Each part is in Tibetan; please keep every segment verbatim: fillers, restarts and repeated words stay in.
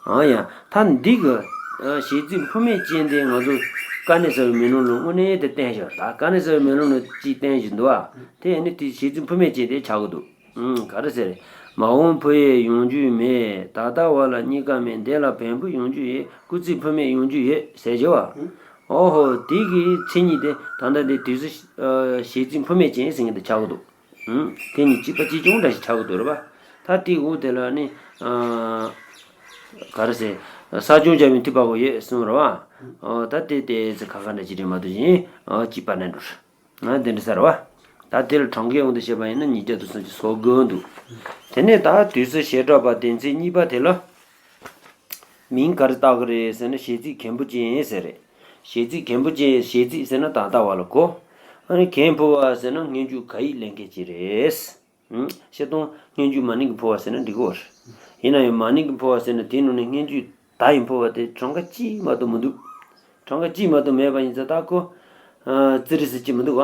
ཨང་ཡ། ད་འདི་གི་ཨ་གཞས་ཚིག་འཕུར་མེད་ཅན་དེ་ང་ཚོ་དཀའ་གནད་གསར་བའི་མེ་ལོང་ནང་དངོས་གནས་དེ་བསྟན་བཞག་ད་དཀའ་གནད་གསར་བའི་མེ་ལོང་ནང་ཅིག་བསྟན་བཞིན་འདུག་ཨ། དེ་ཡིན་ན་དེ་གཞས་ཚིག་འཕུར་མེད་ཅན་དེ་ཆགས་ཀྱི་འདུག་ཨང་། ག་རེ་ཟེར། མ་འོངས་འཕུར་ཡས་ཡོང་རྒྱུ་མེད། ད་ལྟ་བ་ལ་གཉིས་ཀ་མེད། འདས་ལ་བས་འཕུར་ཡོང་རྒྱུ་ཡོད། སྐུལ་ཚིག་འཕུར་མེད་ཡོང་རྒྱུ་ཡོད་ཟེར་གྱི་བ། ཨོ་ཧོ། དེ་གི་མཚན་ཉིད་དེ་ད་ལྟ་དེ་དུས་སུ་ཨ་གཞས་ཚིག་འཕུར་མེད་ཅན་ཟེར་མཁན་དེ་ཆགས་ཀྱི་འདུག་ཨང་། དེ་ནི་གཅིག་པ་གཅིག་རྐྱང་འདྲ་ཞིག་ཆགས་ཀྱི་འདུག་རེད་པ། ད་དེའི་འོག་དེ་ལ་ནི་ཨ་ག་རེ་ཟེར། ས་སྐྱོང་བྱ་བའི་མཐུ་དཔའ་བོ་ཡོད་གསུངས་རེད་པ། ཨོ་ད་དེ་དེ་ཚེ་ཁ་ཁ་འདྲ་ཅིག་རེད་མ་གཏོགས་གཞན་ཨོ་གཅིག་པ་ནས་འགྲོ། ང་དེ་འདྲ་ཟེར་བ། ད་དེ་ལ་གྲངས་ཀའི་དབང་དུ་བྱས་པ་ཡིན་ན་ཉིས་བརྒྱ་དང་སུམ་ཅུ་སོ་དགུ་འདུག་དེ་ནས་ད་དུས་སུ་བྱེ་བྲག་པ་སྡེ་ཚན་གཉིས་པ་དེ་ལ། མིང་ག་རེ་བཏགས་ཀྱི་རེད་ཟེར་ན་གཞས་ཚིག་མཁན་པོ་ཅན་ཟེར་རེད། གཞས་ཚིག་མཁན་པོ་ཅན། གཞས་ཚིག་ཟེར་ན་ད་ལྟ་བ་ལ་གོ། ཨ་ནི་མཁན་འཕུར་བ་ཟེར་ན་སྔོན་འཇུག་ག་ཡིག་ལེན་མཁན་ཅིག་རེད། ཨང་། བཤད་སྟངས་སྔོན་འཇུག་མ་ནིང་གི་འཕུར་བ་ཟེར་ན་འགྲིག་གི་རེད། ཡིན་ན་ཡང་མ་ནིང་གི་འཕུར་བ་ཟེར་ན་དེའི་ནང་ནས་སྔོན་འཇུག་ད་ཡི་འཕུར་བ་དེ་གྲངས་ཀ་གཅིག་མ་གཏོགས་མི་འདུག་གྲངས་ཀ་གཅིག་མ་གཏོགས་མེད་པ་ཡིན་ཙང་ད་ཁོ། ཨ་ཙི་རི་ཟེར་གྱི་མི་འདུག་ག་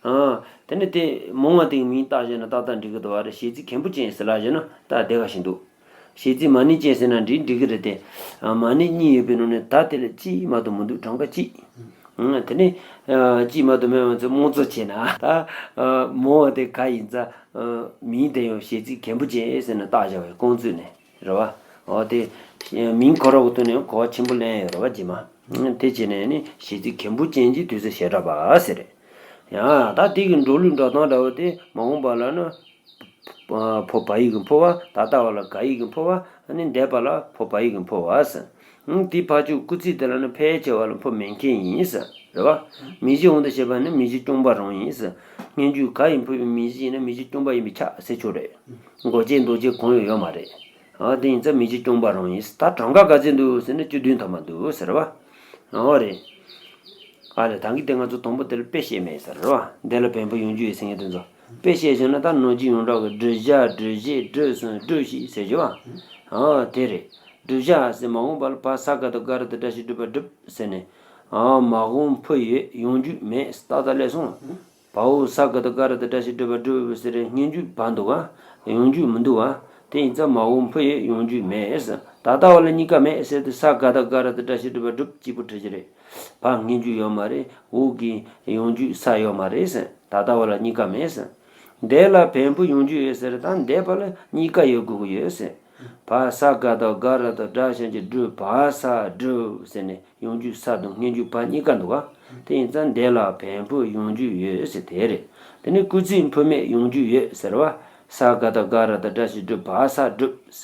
ཨ། དེ་ནས་དེ་མང་བ་དེ་གི་མིང་བཏགས་བྱས་ན་ཏག་ཏག་འགྲིག་གི་འདུག་བ་རེད། གཞས་ཚིག་མཁན་པོ་ཅན་ཟེར་ལབ་བྱས་ན་ད་བདེ་ག་ཞིག་འདུག་གཞས་ཚིག་མ་ནིང་ཅན་ཟེར་ན་འགྲིག་འགྲིག་གི་རེད་དེ། ཨ་མ་ནིང་གཉིས་ཡོད་པའི་ནང་ནས་ད་དེ་ལ་གཅིག་མ་གཏོགས་མི་འདུག་གྲངས་ཀ་གཅིག་ཨ་དེ་ནས་ཨ་གཅིག་མ་གཏོགས་མེད་པ་ཚོ་དམངས་གཙོ་བྱས་ན་ད་ཨ་མང་བ་དེ་ག་ཡིན་ཙང་ཨ་མིང་དེ་ཡང་གཞས་ཚིག་མཁན་པོ་ཅན་ཟེར་ན་བཏགས་བཞག་པའི་རྐང་བཙུགས་ནས། རེད་བ། འོ་དེ། མིང་ཁོ་རང་གི་ཐོག་ནས་གོ་བ་ཆེན་པོ་ལེན་ཡོད་རེད་བ་རྗེས་མ། དེ་བྱས་ནས་ནི་གཞས་ཚིག་མཁན་པོ་ཅན་གྱི་དུས་སུ་བྱེ་བྲག་པ་ཟེར། ཡང་ད་དེ་གི་འགྲོ་ལུགས་འགྲོ་སྟངས་འདྲ་བོ་དེ་མ་འོངས་པ་ལ་ནི། ཕོ་བ་ཡིག་གི་འཕུར་བ། ད་ལྟ་བ་ལ་ག་ཡིག་གི་འཕུར་བ། ཨ་ནི་འདས་པ་ལ་ཕོ་བ་ཡིག་གི་འཕུར་བ་ཟེར། དེའི་ཕར་ཕྱོགས་སྐུལ་ཚིག་དེ་ལ་ནི་ཕལ་ཆེ་བ་ལ་འཕུར་མེད་མཁན་ཡིན་ཟེར། རེད་བ། མིང་གཞི་དབང་དུ་བྱས་པ་ནི་མིང་གཞི་རྐྱང་པ་རང་ཡིན་ཟེར། སྔོན་འཇུག་ག་ཡིས་འཕུར་བའི་མིང་གཞི་ཡིན་ན་མིང་གཞི་རྐྱང་པ་ཡིན་པས་ཁྱབ་ཟེར་ཆོག་རེད། མགོ་ཅན་འདོགས་ཅན་གང་ཡང་ཡོད་མ་རེད། ཨ་དེ་ཡིན་ཙང་མིང་གཞི་རྐྱང་པ་རང་ཡིན། ད་གྲངས་ཀ་ག་ཚོད་འདུག་ཟེར་ན་བཅུ་བདུན་ཐམ་པ་འདུག་ཟེར་བ། ཨོ་རེད། ཨ་ལས་ད་གིན་དེ་ང་ཚོ་དང་པོ་དེ་ལ་དཔེ་བཤད་མེད་ཟེར་བ། འདས་ལ་བས་འཕུར་ཡོང་རྒྱུ་ཡོད་ཟེར་མཁན་དེ་ཚོ། དཔེ་བཤད་བྱུང་ན་ད་ནང་གི་ཡོངས་གྲགས་ཀྱི་བསྒྲུབ་བྱ་བསྒྲུབས་བྱས་བསྒྲུབས་སོང་བསྒྲུབས་ཤིག་ཟེར་རྒྱུ་བ། ཨ་དེ་རེད། བསྒྲུབ་བྱ་ཟེར་མ་འོངས་པ་ལ་བ་ས་ག་བཏགས་སྒ་ར་བཏགས་སྒྲ་ཞབས་ཀྱུ་སྒྲུབ་པ་བསྒྲུབས་ཟེར་ནས། ཨ་མ་འོངས་འཕུར་ཡོད་ཡོང་རྒྱུ་མེད་ཏག་ཏག་སླེབས་སོང་། བའོ་ས་ག་བཏགས་སྒ་ར་བཏགས་སྒྲ་ཞབས་ཀྱུ་སྒྲུབ་པ་བསྒྲུབས་ཟེར་རེད། སྔོན་འཇུག་བ་འདུག་ག་ཡོང་རྒྱུ་མི་འདུག་ག་དེ་ཡིན་ཙང་མ་འོངས་འཕུར་ཡོད་ཡོང་རྒྱུ་མེད་ཟེར། ད་ལྟ་བ་ལ་གཉིས་ཀ་མེད་ཟེར་དུས་ས་ག་བཏགས་སྒ་ར་བཏགས་སྒྲ་ཞབས་ཀྱུ་སྒྲུབ་པ་བསྒྲུབས་གཅིག་པུ་འབྲི་རྒྱུ་རེད། བ་སྔོན་འཇུག་ཡོད་མ་རེད། འོག་གི་ཡོང་རྒྱུ་ས་ཡོད་མ་རེད་ཟེར། ད་ལྟ་བ་ལ་གཉིས་ཀ་མེད་ཟེར། འདས་ལ་བས་འཕུར་ཡོང་རྒྱུ་ཡོད་ཟེར། ད་འདས་པ་ལ་གཉིས་ཀ་ཡོད་དགོས་ཀྱི་ཡོད་ཟེར། བ་ས་ག་བཏགས་སྒ་ར་བཏགས་སྒྲ་ཞབས་ཀྱུ་སྒྲུབ། བ་ས་བསྒྲུབས་ཟེར་ནས་ཡོང་རྒྱུ་ས་དང་སྔོན་འཇུག་བ་གཉིས་ཀ་འདུག་ག་དེ་ཡིན་ཙང་འདས་ལ་བས་འཕུར་ཡོང་རྒྱུ་ཡོད་ཟེར་དེ་རེད། དེ་ནས་སྐུལ་ཚིག་འཕུར་མེད་ཡོང་རྒྱུ་ཡོད་ཟེར་བ། ས་ག་བཏགས་སྒ་ར་བཏགས་སྒྲ་ཞབས་ཀྱུ་སྒྲུབ། བ་ས་བསྒྲུབས།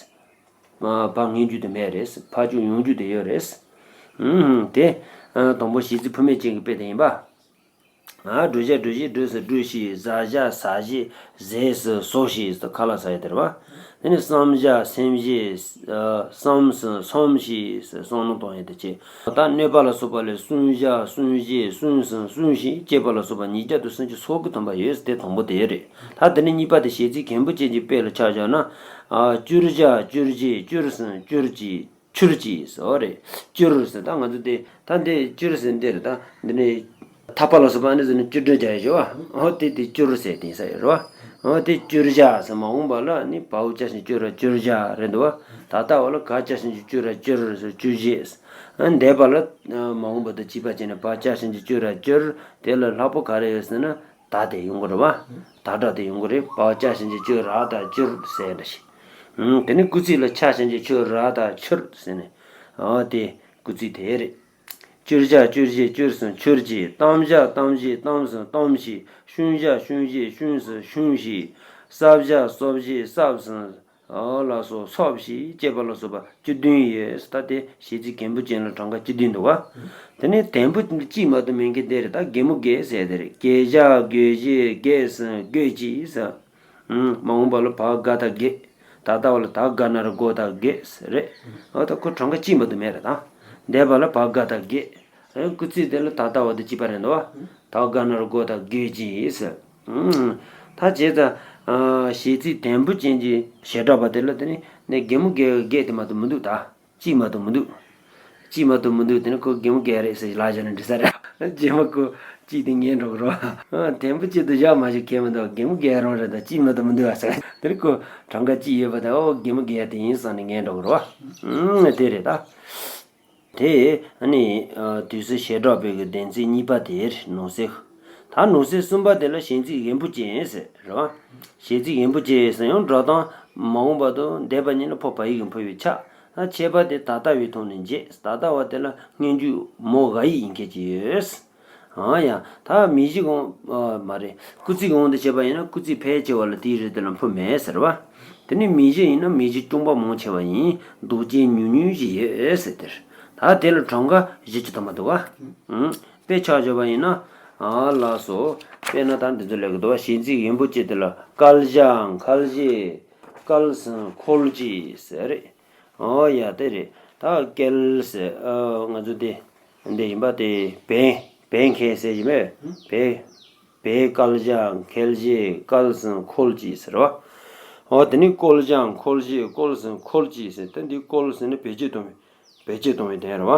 བ་སྔོན་འཇུག་དེ་མེད་རེད། ཕར་ཕྱོགས་ཡོང་རྒྱུ་དེ་ཡོད་རེད། ཨུམ་དེ། དང་པོ་གཞས་ཚིག་འཕུར་མེད་ཅན་གྱི་དཔེ་དེ་ཡིན་པ། ཨ་བསྒྲུབ་བྱ་བསྒྲུབས་བྱས་བསྒྲུབས་སོང་བསྒྲུབས་ཤིག་ཟ་བྱ་ཟ་བྱས་ཟས་སུ་ཟོ་ཞིག་ཟེར་ཁ་ལག་ཟ་ཡ་དེ་རེད་བ། དེ་ནས་བསམ་བྱ་སེམས་བྱས་བསམ་སུ་སོམས་ཤིག་ཟེར་བསམ་མནོ་གཏོང་ཡ་དེ་བྱས། ད་གནོད་པ་ལ་སོགས་པ་ལས་སྲུང་བྱ་སྲུང་བྱེད་སྲུང་སུ་སྲུང་ཞིག་སྐྱེས་པ་ལ་སོགས་པ་ཉིས་བརྒྱ་དང་སུམ་ཅུ་སོ་དགུ་ཐམ་པ་ཡོད་ཟེར། དེ་དང་པོ་དེ་རེད། ད་དེ་ནས་གཉིས་པ་དེ་གཞས་ཚིག་མཁན་པོ་ཅན་གྱི་དཔེ་ལ་ཆ་བཞག་ན། ཨ་སྐྱུར་བྱ་སྐྱུར་བྱེད་སྐྱུར་སུ་སྐྱུར་གྱིས། ཆུར་གྱིས་ཟེར་བ་རེད། སྐྱུར་ཟེར་ད་ང་ཚོ་དེ་ད་འདི་སྐྱུར་ཟེར་འདི་རེད། ད་འདི་ནས་ཐག་པ་ལ་སོགས་པ་ཨ་ནི་ཟེར་ནས་སྐྱུར་དྲོད་རྒྱག་ཡ་ཞོ་བ། ཨོ་དེ་དེ་སྐྱུར་ཟེར་དེ་ས་ཡོད་རེད་བ། ཨོ་དེ་སྐྱུར་བྱ་ཟེར་མ་འོངས་པ་ལ་ནི་བའོ་ཅ་ཞབས་ཀྱུ་སྐྱུ་ར་སྐྱུར་བྱ་རེད་འདུག་བ། ད་ལྟ་བ་ལ་ག་ཅ་ཞབས་ཀྱུ་སྐྱུ་ར་སྐྱུར་ཟེར་སྐྱུར་བྱེད། ཨ་འདས་པ་ལ་མ་འོངས་པ་དང་བྱིས་པ་བྱས་ནས་བ་ཅ་ཞབས་ཀྱུ་སྐྱུ་ར་སྐྱུར། དེ་ལ་ལྷག་པ་ག་རེ་ཡོད་ཟེར་ན། ད་དེ་ཡོང་གི་རེད་བ། ད་སྒྲ་དེ་ཡོང་གི་རེད། བ་ཅ་ཞབས་ཀྱུ་སྐྱུ་ར་ད་སྐྱུར་ཟེར་འདྲ་ཞིག་ཨང་། དེ་ནི་སྐུལ་ཚིག་ལ་ཆ་ཞབས་ཀྱུ་ཆུ་ར་ད་ཆུར་ཟེར་ནས། ཨ་དེ་སྐུལ་ཚིག་དེ་རེད། སྐྱུར་བྱ་སྐྱུར་བྱེད་སྐྱུར་སོང་ཆུར་གྱིས། གཏམ་བྱ་གཏམ་བྱེད་གཏམ་སོང་གཏམ་ཞིག་ཤུན་བྱ་ཤུན་བྱེད་ཤུན་སོང་ཤུན་ཞིག་སྲབ་བྱ་སྲོབ་བྱེད་སྲབ་སོང་། ཨོ་ལ་སོགས་སོབ་ཞིག་ཅེས་པ་ལ་སོགས་པ་བཅུ་བདུན་ཡོད། ད་དེ་གཞས་ཚིག་མཁན་པོ་ཅན་ལ་གྲངས་ཀ་བཅུ་བདུན་འདུག་བ། དེ་ནས་དེང་པོ་གཅིག་མ་གཏོགས་མེད་མཁན་དེ་རེད། ད་གད་མོ་བགད་ཟེར་དེ་རེད། གད་བྱ་གད་བྱེད་གད་སོང་གད་ཅིག་ཟེར། ཨང་། མ་འོངས་པ་ལ་བ་དག་ད་བགད། ད་ལྟ་བ་ལ་ད་དག་ན་རོ་དགོ་ད་བགད་ཟེར་རེད། ཨོ་ད་ཁོ་གྲངས་ཀ་གཅིག་མ་གཏོགས་མེད་རེད་ད། འདས་པ་ལ་བ་དག་ད་བགད། ཨེ་སྐུལ་ཚིག་དེ་ལ་ད་ལྟ་བ་དེ་གཅིག་པ་རེད་འདུག་བ། ད་དག་ན་རོ་དགོ་ད་བགད་ཅིག་ཟེར། ཨང་། ད་བྱས་ཙང་། ཨ་གཞས་ཚིག་དེང་པོ་ཅན་གྱི་བྱེ་བྲག་པ་དེ་ལ་དེ་ནི་ནས་གད་མོ་བགད་བགད་དེ་མ་གཏོགས་མི་འདུག་ད། གཅིག་མ་གཏོགས་མི་འདུག་གཅིག་མ་གཏོགས་མི་འདུག་དེ་ནི་ཁོ་གད་མོ་བགད་རེད་ཟེར་ལབ་བྱས་ན་འགྲིག་ས་རེད། རྗེས་མ་ཁོ་གཅིག་དེ་ངས་འགྲོ་གི་རོ། ཨ། དེ་འབུ་གཅིག་ཏུ་བཞག་མ་བཞག་ཁྱད་མི་འདུག་རྒན་མོ་རྒན་རང་རེད། ད་གཅིག་མ་གཏོགས་མི་འདུག་ཨ་ཟེར། དེར་ཁོ་གྲངས་ཀ་གཅིག་ཡོད་པ་དང་། ཨོ་རྒན་མོ་རྒན་དེ་ཡིན་བསམ་ནས་ངས་འགྲོ་གི་རོ། ཨུམ། དེ་རེད་ད། དེ་ཨ་ནི་ཨ་དུས་གསུམ་བྱེ་བྲག་པའི་གི་སྡེ་ཚན་གཉིས་པ་དེ་རེད། ནང་གསེས། ད་ནང་གསེས་གསུམ་པ་དེ་ལ་ཞེས་ཚིག་ཡིན་པོ་ཅན་ཟེར་རེད་བ། ཞེས་ཚིག་ཡིན་པོ་ཅན་ཟེར་ཡང་སྒྲ་གདངས་མ་འོངས་པ་དང་འདས་པ་གཉིས་ལ་ཕོ་བ་ཡིག་གི་འཕོ་བའི་ཆ། ད་ཁྱད་པར་དེ་ད་ལྟ་བའི་ཐོག་ནས་འབྱེད། ད་ལྟ་བ་དེ་ལ་སྔོན་འཇུག་མོ་འ་ཡིག་ཡིན་མཁན་ཅིག་ཡོད། ཨང་ཡ། ད་མིང་གཞི་གང་། ཨ། མ་རེད། སྐུལ་ཚིག་གང་དུ་བྱས་པ་ཡིན་ན་སྐུལ་ཚིག་ཕལ་ཆེ་བ་ལ་དེའི་རིགས་དེ་ལ་འཕོ་མེད་ཟེར་བ། དེ་ནས་མིང་གཞི་ཡིན་ན་མིང་གཞི་རྐྱང་པ་མང་ཆེ་བ་ཡིན། འདུག་ཅན་ཉུང་ཉུང་ཞིག་ཡོད་ཟེར་དེར། ད་དེ་ལ་གྲངས་ཀ་བཞི་བཅུ་ཐམ་པ་འདུག་ག་ཨང་། དཔེ་ཆ་བརྗོད་པ་ཡིན་ན། ཨ་ལགས་སོ། དཔེར་ན་ད་འདི་ཚོ་ལས་ཀྱི་འདུག་བ། ཞེས་ཚིག་ཡིན་པོ་ཅན་དེ་ལ་སྐལ་བཞག་འཁལ་བཞེས། སྐལ་ཟིན་འཁོལ་བྱེད་ཟེར་རེད། ཨོ་ཡ། དེ་རེད། ད་སྐལ་ཟེར། ཨ། ང་ཚོ་དེ་འདི་ཡིན་པ་དེ། བན། བན་འཁེལ་ཟེར་གྱི་མེད། བན། བན་སྐལ་བཞག་འཁེལ་བཞེས། སྐལ་ཟིན་འཁོལ་བྱེད་ཟེར་བ། ཨོ་དེ་ནི་སྐོལ་བཞག་འཁོལ་བཞེས། སྐོལ་ཟིན་འཁོལ་བྱེད་ཟེར། དེ་འདི་སྐོལ་ཟེར་ནི་བེད་སྤྱོད་གཏོང་བའི། བེད་སྤྱོད་གཏོང་བའི་དོན་རེད་བ།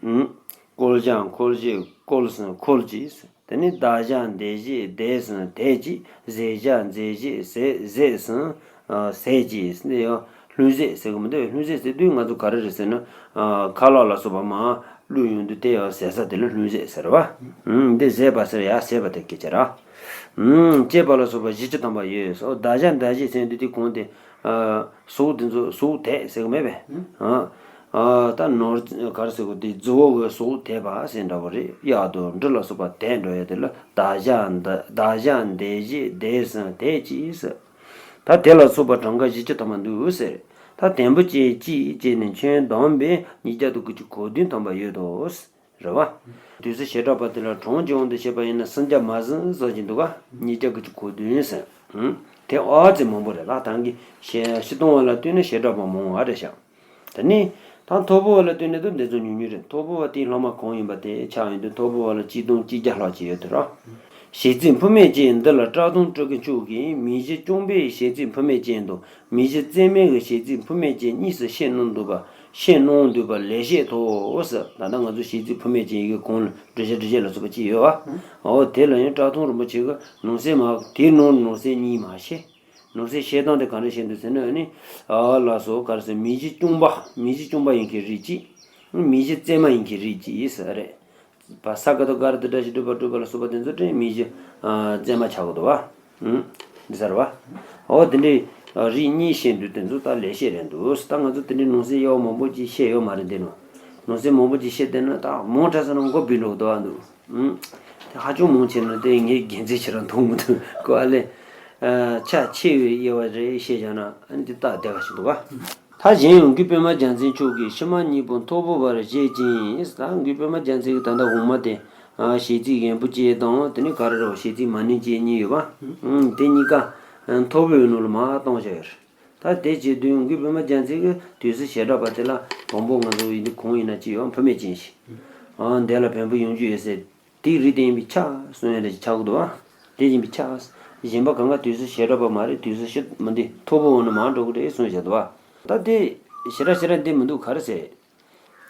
ཨུམ། སྐོལ་བཞག་འཁོལ་བཞེས། སྐོལ་ཟིན་འཁོལ་བྱེད་ཟེར། དེ་ནི་བདག་བཞག་འདས་བཞེས། འདས་ཟིན་འདས་བྱེད། ཟས་བཞག་འཛད་བཞེས། ཟས་ཟས་ཟིན། ཨ། ཟས་བྱེད་ཟེར་ནས་ཡང་ལྷུང་བཟེད་ཟེར་གི་མི་འདུག་ལྷུང་བཟེད་ཟེར་དུས་ང་ཚོ་ག་རེ་རེད་ཟེར་ན། ཨ། ཁ་ལག་ལ་སོགས་པ་མར་བླུགས་ཡོང་དུས་དེ་ཡང་ཟས་ས་དེ་ལ་ལྷུང་བཟེད་ཟེར་བ། ཨུམ། འདི་བཟེད་པ་ཟེར་ཡ་ཟེད་པ་དེ་སྐད་ཆ་རེད། ཨུམ། ཅེས་པ་ལ་སོགས་པ་བཞི་བཅུ་ཐམ་པ་ཡོད། སོ། བདག་བཞག་འདས་བཞེས་ཟེར་དུས་དེ་གོང་དེ། ཨ། ཟོག་དེ་ཚོ་ཟོག་དེད་ཟེར་གི་མེད་པས། ཨ། ཨ། ད་ནོར་ག་རེ་ཟེར་གོ་དེ་རྫི་བོ་གི་ཟོག་དེད་པ་ཟེར་འདྲ་བོ་རེད། གཡག་དང་འབྲི་ལ་སོགས་པ་དེད་འགྲོ་ཡ་དེ་ལ་བདག་བཞག་འདས། བདག་བཞག་འདས་བཞེས། འདས་ཟིན་དེད་བྱེད་ཟེར། ད་དེ་ལ་སོགས་པ་གྲངས་ཀ་བཞི་བཅུ་ཐམ་པ་འདུག་ཟེར། ད་དང་པོ་ཅན་གཅིག་བྱས་ནས་ཁྱོན་བསྡོམས་པས་ཉིས་བརྒྱ་དང་དགུ་བཅུ་གོ་བདུན་ཐམ་པ་ཡོད་དོ། རེད་བ། དུས་གསུམ་བྱེ་བྲག་པ་དེ་ལ་གྲངས་ཀྱི་དབང་དུ་བྱས་པ་ཡིན་ན་སུམ་བརྒྱ་མ་ཟིན་བཟོ་བཞིན་འདུག་ག་ཉིས་བརྒྱ་དགུ་བཅུ་གོ་བདུན་ཟེར། ཨང་། དེ་ཨ་ཙི་མང་པོ་རེད་ལ། ད་གིན་བཤད་སྤྱིར་བཏང་བ་ལ་ལྟོས་ན་བྱེ་བྲག་པ་མང་བ་རེད་ཤག་དེ་ནས་ད་མཐོ་པོ་བ་ལ་ལྟོས་ན་ད་འདི་ཚོ་ཉུང་ཉུང་རེད། མཐོ་པོ་བ་དེའི་ལྷག་མ་གང་ཡིན་པ་དེ་ཆགས་ཡོང་དུས་མཐོ་པོ་བ་ལ་གཅིག་སྟོང་གཅིག་བརྒྱ་ལྷག་ཅིག་ཡོད་དེ་ར། གཞས་ཚིག་འཕུར་མེད་ཅན་འདི་ལ་བཀྲག་མདངས་སྤྲོད་མཁན་ཕྱོགས་ཀྱིས་མིང་གཞི་རྐྱང་པའི་གཞས་ཚིག་འཕུར་མེད་ཅན་དང་མིང་གཞི་རྩེག་མའི་གི་གཞས་ཚིག་འཕུར་མེད་ཅན་གཉིས་སུ་ཤེས་གནང་འདུག་པ། ཤེས་གནང་འདུག་པ་ལེགས་བཤད་དོ་ཟེར། ད་ལྟ་ང་ཚོ་གཞས་ཚིག་འཕུར་མེད་ཅན་ཡི་གེ་གོང་ལ་འགྲེལ་བཤད་འགྲེལ་བཤད་ལ་སོགས་པ་ཅིག་ཡོད་པ། འོ་དེ་ལ་ཡང་བཀྲག་མདངས་རིན་པོ་ཆེ་གི་ནང་གསེས་མ་དེའི་ནང་ནང་གསེས་གཉིས་མ་བཤད། ནང་གསེས་བཤད་སྟངས་དེ་ག་འདྲ་བཤད་འདུག་ཟེར་ན། ཨ་ནི། ཨ་ལགས་སོ། ག་རེ་ཟེར། མིང་གཞི་རྐྱང་པ། མིང་གཞི་རྐྱང་པ་ཡིན་མཁན་རིགས་གཅིག་མིང་གཞི་རྩེག་མ་ཡིན་མཁན་རིགས་གཅིག་ཟེར་རེད། བ་ས་ཀ་དང་ག་ར་དང་བཀྲ་ཤིས་སྒྲུབ་པ་སྒྲུབ་པ་ལ་སོགས་པ་དེ་ཚོ་དེ་མིང་གཞི་ཨ་རྩེག་མ་ཆགས་ཀྱི་འདུག་བ། ཨུམ། འདི་ཟེར་བ། འོ་དེ་འདྲའི་ཨ་རིགས་གཉིས་བཤད་འདུག་དེ་ཚོ་ད་ལེགས་བཤད་རེད་འདུག་ད་ང་ཚོ་དེ་འདྲའི་ནང་གསེས་དབྱེ་བ་མང་པོ་ཅིག་བཤད་ཡོད་མ་རེད། འདི་ནང་ནང་གསེས་མང་པོ་ཅིག་བཤད་བསྡད་ན་ད་མང་དྲགས་ས་ན་མགོ་འབུས་འགྲོ་གི་འདུག་བ་འདུག་ཨུམ། དེ་ཧ་ཅང་མང་ཆེ་ན་དེ་ངས་དགེ་མཚན་ཆེ་རང་མཐོང་མི་ཐུབ་གོ་ཨ་ལེ། ཨ་ཆ་ཆེ་བའི་དབྱེ་བ་རེ་བཤད་བཞག་ན་ཨ་ནི་དེ་ད་བདེ་བ་ཞིག་འདུག་བ། ད་གཞན་ཡང་གུས་པའི་མ་རྒྱལ་མཚན་མཆོག་གིས་ཕྱི་མ་གཉིས་པོ་མཐོ་པོ་བར་བཞེད་ཅིང་། ད་གུས་པའི་མ་རྒྱལ་མཚན་གྱིས་ད་ལྟ་འོག་མ་དེ་ཨ་གཞས་ཚིག་ཡིན་པོ་ཅན་དང་དེ་ནས་ག་རེ་རེད་བ། གཞས་ཚིག་མ་ནིང་ཅན་གཉིས་ཡོད་པ། ཨང་། དེ་གཉིས་ཀ་ཨ་མཐོ་པོའི་ནང་ལ་མར་བཏང་བཞག་ཡོད་རེད། ད་དེ་བྱེད་དུས་གུས་པའི་མ་རྒྱལ་མཚན་གྱིས་དུས་གསུམ་བྱེ་བྲག་པ་དེ་ལ་དང་པོ་ང་ཚོ་ཡིན་དུས་གང་ཡིན་ན་ཅི་ཡོད་འཕུར་མེད་ཅན་ཞིག་ཨ་འདི་ལ་བེམ་པོ་ཡོང་རྒྱུ་ཡོད་ཟེར། དེའི་རིགས་དེ་ཡིན་པའི་ཆ་གསུང་ཡ་འདྲ་ཞིག་ཆགས་ཀྱི་འདུག་བ། དེ་ཡིན་པའི་ཆ། གཞན་པ་གང་ག་དུས་གསུམ་བྱེ་བྲག་པ་མ་རེད། དུས་གསུམ་ཕྱི་མ་འདི་མཐོ་པོ་འོང་ན་མར་འགྲོ་གི་རེད་གསུངས་བཞག་འདུག་བ། ད་དེ་ཞེ་དྲག་ཞེ་དྲག་འདི་མི་འདུག་ག་རེ་ཟེར།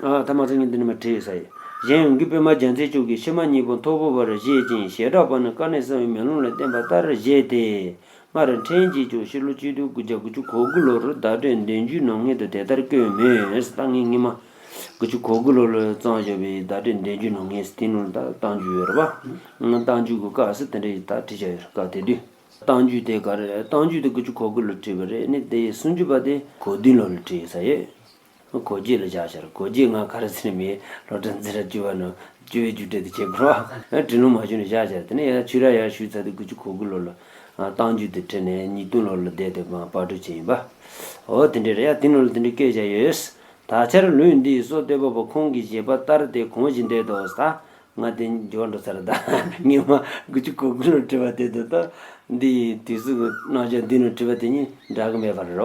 ཨ་ད་མ་ཚང་ངས་འདི་ནས་མར་བྲིས་ས་ཡིན། གཞན་ཡང་གུས་པའི་མ་རྒྱལ་མཚན་མཆོག་གིས་ཕྱི་མ་གཉིས་པོ་མཐོ་པོ་བར་བཞེད་ཅིང་། བྱེ་བྲག་པ་ནི་དཀའ་གནད་གསང་བའི་མེ་ལོང་ལས་བསྟན་པ་ལྟར་བཞེད་དེ། སྔར་ཕྲན་གྱིས་ཀྱང་ཕྱི་ལོ་ཆིག་སྟོང་དགུ་བརྒྱ་དགུ་བཅུ་གོ་དགུ་ལོར་བརྡ་སྤྲོད་འདོན་རྒྱུའི་ནང་ངེས་དུ་དེ་ལྟར་བཀོད་མོད། ད་ངས་སྔོན་མ་དགུ་བཅུ་གོ་དགུ་ལོ་ལ་བརྩམས་བཞག་པའི་བརྡ་སྤྲོད་འདོན་རྒྱུའི་ནང་ངེས་དེའི་ནང་ལ་ད་གཏམ་རྒྱུད་ཡོད་རེད་པ། གཏམ་རྒྱུད་ཀྱི་སྐབས་སུ་དེ་འདྲ་ཡི་ད་བྲིས་བཞག་ཡོད་རེད། སྐབས་དེ་དུས་གཏམ་རྒྱུད་དེ་ག་རེ། གཏམ་རྒྱུད་དེ་དགུ་བཅུ་གོ་དགུ་ལོར་བྲིས་པ་རེད། ནི་དེ་སུམ་ཅུ་པ་དེ་གོ་བདུན་ལོ་ལ་བྲིས་ཡོད་ས་ཡོད། གོ་བརྒྱད་ལ་བཞག་བཞག་རེད། གོ་བརྒྱད་ང་ག་རེ་ཟེར་མེད། སློབ་གྲྭ་འཛིན་གྲྭ་བཅུ་པ་ནང་བཅུ་པའི་རྒྱུགས་སྤྲོད་དེ་བྱེད་དགོས་རེད་པ། དྲི་ལན་མ་ཞུས་ནས་བཞག་བཞག་རེད། དེ་ནས་ཡར་ཆོས་ར་ཡར་ཞུས་ཚར་དུས་དགུ་བཅུ་གོ་དགུ་ལོ་ལ་གཏམ་རྒྱུད་དེ་བྲིས་ནས་ཉིས་སྟོང་ལོ་ལ་བསྡད་དེ་མར་པར་སྐྲུན་བྱས་ཡིན་པ། འོ་དེ་འདྲ་རེད་ཡ། དེ་ནང་ལ་དེ་འདྲ་བཀོད་བཞག་ཡོད། ད་ཆར་ལུས་འདི་ཡི་སྲོག་གཏད་པ་པོ་ཁོང་གིས་བཞེད་པ་ལྟར་ཏེ་གང་ཞིག་འདོད་དོ། ད་ང་དེ་འགྱུར་བ་འགྲོ་ཚར། ད་སྔོན་མ་དགུ་བཅུ་གོ་དགུ་ལོར་བྲིས་པ་དེ་དང་ད་འདི་དུས་ཚོད་ཀྱི་རྣམ་གཞག་འདི་ནང་བྲིས་པ་དེ་གཉིས་འདྲ་གི་མེད་པ་རེད་པ།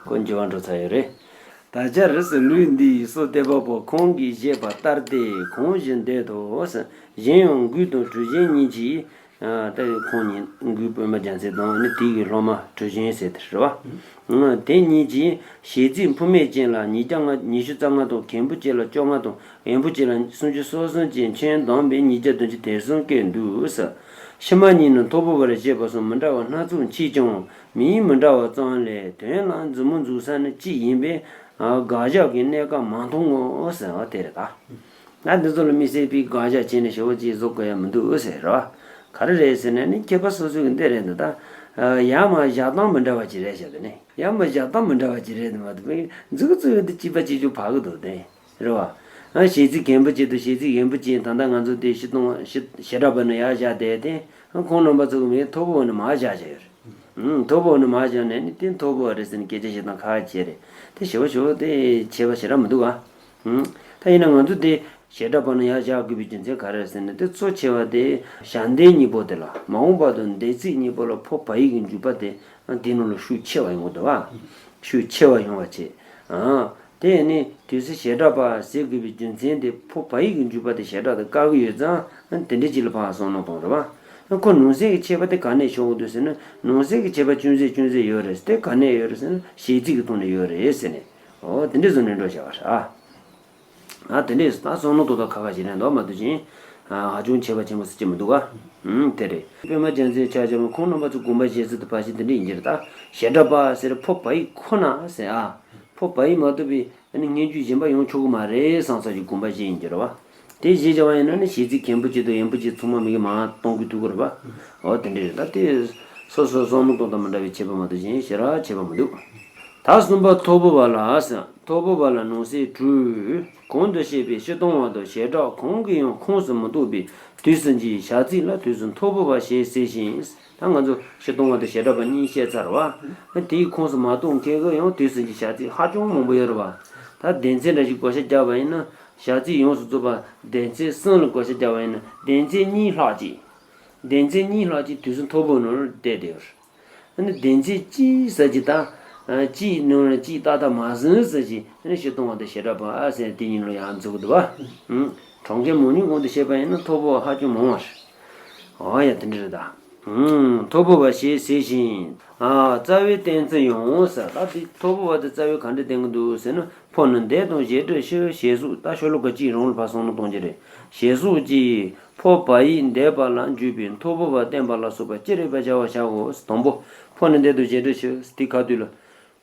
ཁོ་འགྱུར་བ་འགྲོ་ཚར་ཡོད་རེད། ད་ཆར་ལུས་འདི་ཡི་སྲོག་གཏད་པ་པོ་ཁོང་གིས་བཞེད་པ་ལྟར་ཏེ་གང་ཞིག་འདོད་དོ། གཞན་ཡང་མགུལ་དང་གྲུ་གཞོན་གཉིས་ཀྱིས་ ད་ཁོང་ཉིད་མགོན་པད་མ་རྒྱལ་མཚན་དང་ནི་དེ་གི་སློབ་མ་གྲུ་ཆེན་ཟེར་དེ་རེད་བ། དེ་གཉིས་ཀྱིས་ཞལ་གཟིགས་འཕུལ་མེད་ཅན་ལ་ཉིས་བརྒྱ་ལྔ་ཉི་ཤུ་རྩ་ལྔ་དང་མཁན་པོ་ཅན་ལ་བཅོ་ལྔ་དང་། ཡོན་པོ་ཅན་ལ་སུམ་ཅུ་སོ་གསུམ་ཅན། ཁྱོན་བསྡོམས་པས་ཉིས་བརྒྱ་བདུན་ཅུ་དོན་གསུམ་བཀོད་འདུག་ཟེར། ཕྱི་མ་གཉིས་ནི་ཐོར་བུ་བར་བཤད་པ་སོགས་མི་འདྲ་བ་སྣ་ཚོགས་མཆིས་ཀྱང་མིང་མི་འདྲ་བ་ཙམ་ལས་དོན་ལ་མཛུབ་མོ་འཛུགས་ས་ནི་གཅིག་ཡིན་པས་དགག་བཞག་གི་གནད་ཀ་མ་མཐོང་ངོ་ཟེར་བ་དེ་རེད་ད། ང་འདི་ཚོ་ལ་དམིགས་བསལ་པའི་དགག་བཞག་བྱས་ནས་ཞེ་པོ་ཅིག་བཟོ་དགོས་ཡ་མི་འདུག་ཟེར་རོ། ག་རེ་རེད་ཟེར་ན་ནི་མཁས་པ་སོ་སོའི་གི་འདི་རེད་འདུག་ད། ཡར་མར་བཞག་སྟངས་མི་འདྲ་བ་ཅིག་རེད་བཞག་དེ་ནི་ཡར་མར་བཞག་སྟངས་མི་འདྲ་བ་ཅིག་རེད་འདུག་མ་གཏོགས་པའི་མཛུབ་གུ་བཙུགས་ཡོད་དུས་གཅིག་པ་གཅིག་རྐྱང་བབས་གི་འདུག་དེ། རེད་བ། ཞལ་གཟིགས་མཁན་པོ་ཅན་དང་ཞལ་གཟིགས་ཡོན་པོ་ཅན། ད་ལྟ་ང་ཚོ་དེ་ཕྱི་སྟོང་བཞི་བྱེ་བྲག་པ་ནི་ཡར་བཞག་བསྡད་དེ། ཁོང་རྣམ་པ་ཚོ་གི་མིང་ཐོར་བུ་བ་ནི་མར་བཞག་བཞག་ཡོད་རེད། ཐོར་བུ་བ་ནི་མར་བཞག་ནས་ནི་དེ་ཐོར་བུ་བ་རེད་ཟེར་ནས་སྐད་ཆ་བཤད་སྟངས་ཁག་ཁག་བྱས་རེད། དེ་ཞེ་པོ་ཞེ་པོ་དེ་ཁྱད་པར་ཞེ་དྲག་མི་འདུག་ག་ད་ཡིན་ན་ང་ཚོ་དེ་བྱེ་བྲག་པ་ནི་ཡར་བཞག་དགོས་པའི་རྒྱུ་མཚན་ག་རེ་རེད་ཟེར་ན། དེ་གཙོ་ཆེ་བ་དེ་ཞལ་འདེབས་གཉིས་པོ་དེ་ལ་མ་འོངས་པ་དང་འདས་ཚིག་གཉིས་པོ་ལ་ཕོ་བ་ཡིག་གི་འཇུག་པ་དེ་དེ་ནང་ལ་ཤུགས་ཆེ་བ་ཡོང་གི་འདུག་བ། ཤུགས་ཆེ་བ་ཡོང་བ་བྱེད། དེ་ནི་དུས་སུ་བྱེ་བྲག་པ་ཟེར་དགོས་པའི་རྒྱུ་མཚན་དེ་ཕོ་བ་ཡིག་གི་འཇུག་པ་དེ་བྱེ་བྲག་ཏུ་བཀག་གི་ཡོད་ཙང་དེ་འདྲའི་ཅིག་ལ་ཕར་བསམ་བློ་གཏོང་རེད་བ། ཁོ་ནང་གསེས་ཀྱི་ཁྱད་པར་དེ་ག་ནས་ཤོར་གི་འདུག་ཟེར་ན། ནང་གསེས་ཀྱི་ཁྱད་པར་ཅུང་ཟད་ཅུང་ཟད་ཡོད་རེད། དེ་ག་ནས་ཡོད་རེད་ཟེར་ན་ཞལ་གཟིགས་ཀྱི་ཐོག་ནས་ཡོད་རེད་ཟེར་ནས། འོ་དེ་འདྲའི་བཟོ་ནས་འགྲོ་བྱ་བ་རེད་ཨ། ཨ་དེ་འདྲས་ད་བསམ་བློ་ཏོག་ཏོག་ཁ་ཁ་ཞིག་རེད་འདུག་མ་གཏོགས་ཅིང་། ཧ་ཅང་ཆེ་བ་ཆེན་པོ་ཟེར་གྱི་མི་འདུག་ག་ཨུམ་དེ་རེད། པད་མ་རྒྱལ་མཚན་ཆ་བཞག་ན་ཁོང་རྣམ་པ་ཚོ་དགོངས་པ་བཞེས་ཚུལ་དུ་ཕལ་ཆེར་དེ་འདྲས་ཡིན་གྱི་རེད་ད། བྱེ་བྲག་པ་ཟེར་ཕོ་བ་ཡིག་ཁོ་ན་ཟེར་ཨ། ཕོ་བ་ཡིག་མ་གཏོགས་པའི་ཨ་ནི་སྙན་བརྒྱུད་གཞན་པ་ཡོང་ཆོག་གི་མ་རེད་བསམ་ས་ཀྱི་དགོངས་པ་བཞེས་ཡིན་གྱི་རེད་བ། དེ་བཞེས་བྱ་བ་ཡིན་ན་ནི་ཞལ་གཟིགས་མཁན་པོ་ཅན་དང་ཡོན་པོ་ཅན་ཚང་མ་མི་གི་མར་གཏོང་དགོས་ཐུག་གི་རེད་བ། འོ་དེ་འདྲས་རེད་ད། དེ་སོ་སོ་བསམ་བློ་གཏོང་སྟངས་མི་འདྲ་བའི་ཁྱད་པར་མ་གཏོགས་གཞན་ཞེ་དྲག་ཁྱད་པར་མི་འདུག་ད་གསུམ་པ་ཐོར་བུ་བ་ལ་ཟེར། ཐོར་བུ་བ་ལ་ནང་གསེས་དྲུག་གོང་དུ་བཤད་པའི་སྤྱིར་བཏང་བ་དང་བྱེ་བྲག་གང་གིས་ཡང་ཁུངས་སུ་མི་གཏོགས་པའི་དུས་སུ་འགྱུར་བྱ་ཚིག་ལ་དུས་སུ་ཐོར་བུ་བ་ཞེས་ཟེར་ཞིང་། ད་ང་ཚོ་སྤྱིར་བཏང་བ་དང་བྱེ་བྲག་པ་གཉིས་བཤད་ཚར་བ། དེའི་ཁུངས་སུ་མ་གཏོགས་མཁན་གྱི་ཡང་དུས་སུ་འགྱུར་བྱ་ཚིག་ཧ་ཅང་མང་པོ་ཡོད་རེད་བ། ད་སྡེ་ཚན་འདྲ་ཞིག་བགོ་བཤའ་རྒྱག་པ་ཡིན་ན་བྱ་ཚིག་ཡོངས་སུ་རྫོགས་པ་སྡེ་ཚན་གསུམ་ལ་བགོ་བཤའ་རྒྱག་པ་ཡིན་ན་སྡེ་ཚན་གཉིས་ལྷག་ཅིག་སྡེ་ཚན་གཉིས་ལྷག་ཅིག་དུས་སུ་ཐོར་བུ་ནང་ལ་བསྡད་བསྡད་ཡོད་རེད། ཨ་ནི་སྡེ་ཚན་གཅིག་ཟེར་གྱི་ད། གཅིག་ནང་ལ་གཅིག་ཏག་ཏག་མ་ཟིན་ཟེར་གྱི་ཨ་ནི་སྤྱིར་བཏང་བ་དང་བྱེ་བྲག་པ་ཟེར་དེ་གཉིས་ལ་ཡང་འཛུགས་འདུག་བ། གྲངས་ཀའི་མང་ཉུང་གོང་དུ་བཤད་པ་ཡིན་ན་ཐོར་བུ་བ་ཧ་ཅང་མང་བ་རེད། འོ་ཡ་དེ་འདྲ་རེད་ད། ཐོར་བུ་བ་ཞེས་ཟེར་ཞིང་། རྩ་བའི་བསྟན་ཚུལ་ཡང་ཟེར། ད་དེ་ཐོར་བུ་བ་དེ་རྩ་བའི་ག་འདྲ་བསྟན་གྱི་འདུག་ཟེར་ན། ཕོ་ནི་འདས་དང་བྱེད་འབྲེལ་ཕྱིར་ཞེས་གསུངས། ད་ཤོ་ལོ་ཀ་གཅིག་རང་ལ་ཕར་བསམ་བློ་གཏོང་རྒྱུ་རེད། ཞེས་གསུངས་ཀྱི། ཕོ་བ་ཡིག་འདས་པ་ལ་འཇུག་པའི་ཐོར་བུ་བ་བསྟན་པ་ལ་སོགས་པ་ཅི་རིགས་པར་བྱ་བར་བྱའོ། དང་པོ། ཕོ་ནི་འདས་དང་བྱེད་འབྲེལ་ཕྱིར་དེ་ཁ་ཐུག་ལ།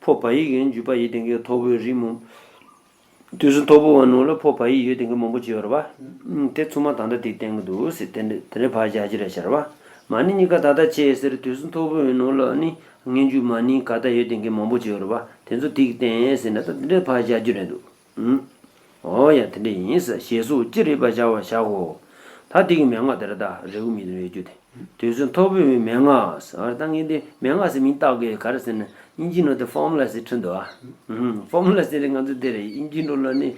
ཕོ་བ་ཡིག་གི་འཇུག་པ་ཡོད་བསྡད་མཁན་ཐོར་བུའི་རིགས་མང་། དུས་སུ་ཐོར་བུ་བ་ནང་ལ་ཕོ་བ་ཡིག་ཡོད་བསྡད་མཁན་མང་པོ་ཅིག་ཡོད་རེད་བ། དེ་ཚང་མ་ད་ལྟ་དེ་བསྟན་གྱི་འདུག་ཟེར་དེ་འདྲ་དེ་འདྲ་ཕར་བཞག་རྒྱུ་རེད་ཤག་བ། མ་ཎི་གཉིས་ཀ་ད་ལྟ་ཆད་ཟེར། དུས་སུ་ཐོར་བུ་བའི་ནང་ལ་ནི་སྙན་བརྒྱུད་མ་ཎི་ག་ད་ཡོད་བསྡད་མཁན་མང་པོ་ཅིག་ཡོད་རེད་བ། དེ་ཚོ་དེ་གིས་བསྟན་ཟེར་ན་ད་དེ་འདྲ་ཕར་བཞག་རྒྱུ་རེད་འདུག་ཨུམ། འོ་ཡ་དེ་འདྲ་ཡིན་ཟེར། ཞེས་གསུངས་ཅི་རིགས་པར་བྱ་བར་བྱའོ། ད་དེ་གི་མན་ངག་དེ་རེད་ད། རེའུ་མིག་དང་ཡོད་རྒྱུ་དེ། དུས་སུ་ཐོར་བུ་བའི་མན་ངག་ཟེར། ད་ངས་འདི་མན་ངག་ཟེར་མིང་བཏགས་དགོས་ག་རེ་ཟེར་ན་དབྱིན་ཇིའི་ནང་དུ་ཕོར་མུ་ལ་ཟེར་བྲིས་འདུག་ཨ། ཕོར་མུ་ལ་ཟེར་རེད། ང་ཚོ་འདི་རེད། དབྱིན་ཇིའི་ནང་ལ་ནི་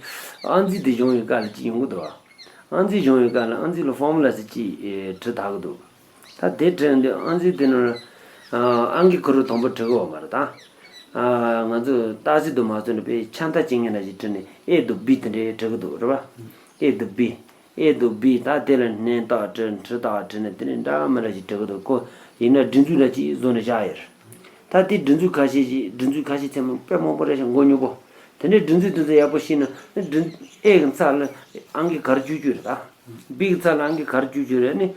ཨང་རྩིས་དེ་སྦྱོང་བའི་སྐབས་ལ་ཅིག་ཡོང་གི་འདུག་ཨ། ཨང་རྩིས་སྦྱོང་བའི་སྐབས་ལ་ཨང་རྩིས་ལ་ཕོར་མུ་ལ་ཟེར་ཅིག་བྲིས་དགོས་འདུག་ད་དེ་བྲིས་འདི་ཨང་རྩིས་དེ་ནང་ལ་ཨང་གི་ཁ་རུ་དང་པོ་འབྲི་གི་ཡོད་མ་རེད་ད། ང་ཚོ་རྟགས་གཟིགས་དུ་མ་བཟོས་ནས་དཔེ་ཆ་མཐའ་ཅིག་ངན་ན་ཞིག་བྲིས་ནས་ཨེ་དང་བི་དེ་འདྲའི་འབྲི་གི་འདུག་རེད་བ། ཨེ་དང་བི། ཨེ་དང་བི་ད་དེ་ལ་སྣོན་རྟགས་བྲིས་འཕྲུལ་རྟགས་བྲིས་ནས་དེ་ནས་འདྲ་མི་འདྲ་ཞིག་འབྲི་གི་འདུག་ཁོ་ཡིན་ན་སྒྲིག་འཛུགས་ལ་ཅིག་བཟོ་ནས་བཞག་ཡོད་རེད། ད་དེ་སྒྲིག་འཛུགས་ཁ་ཤས་ཤིག་སྒྲིག་འཛུགས་ཁ་ཤས་ཚད་མ་དཔེ་མང་པོ་རེད་ཤག་མགོ་རྙོག་པོ། དེ་འདྲའི་སྒྲིག་འཛུགས་དེ་ཚོ་ཡག་པོ་ཤེས་ན་ནི་སྒྲིག་ཨེ་གི་ཚབ་ལ་ཨང་གི་ག་རེ་བཅུག་རྒྱུ་རེད་ད། བི་གི་ཚབ་ལ་ཨང་གི་ག་རེ་བཅུག་རྒྱུ་རེད་ནི།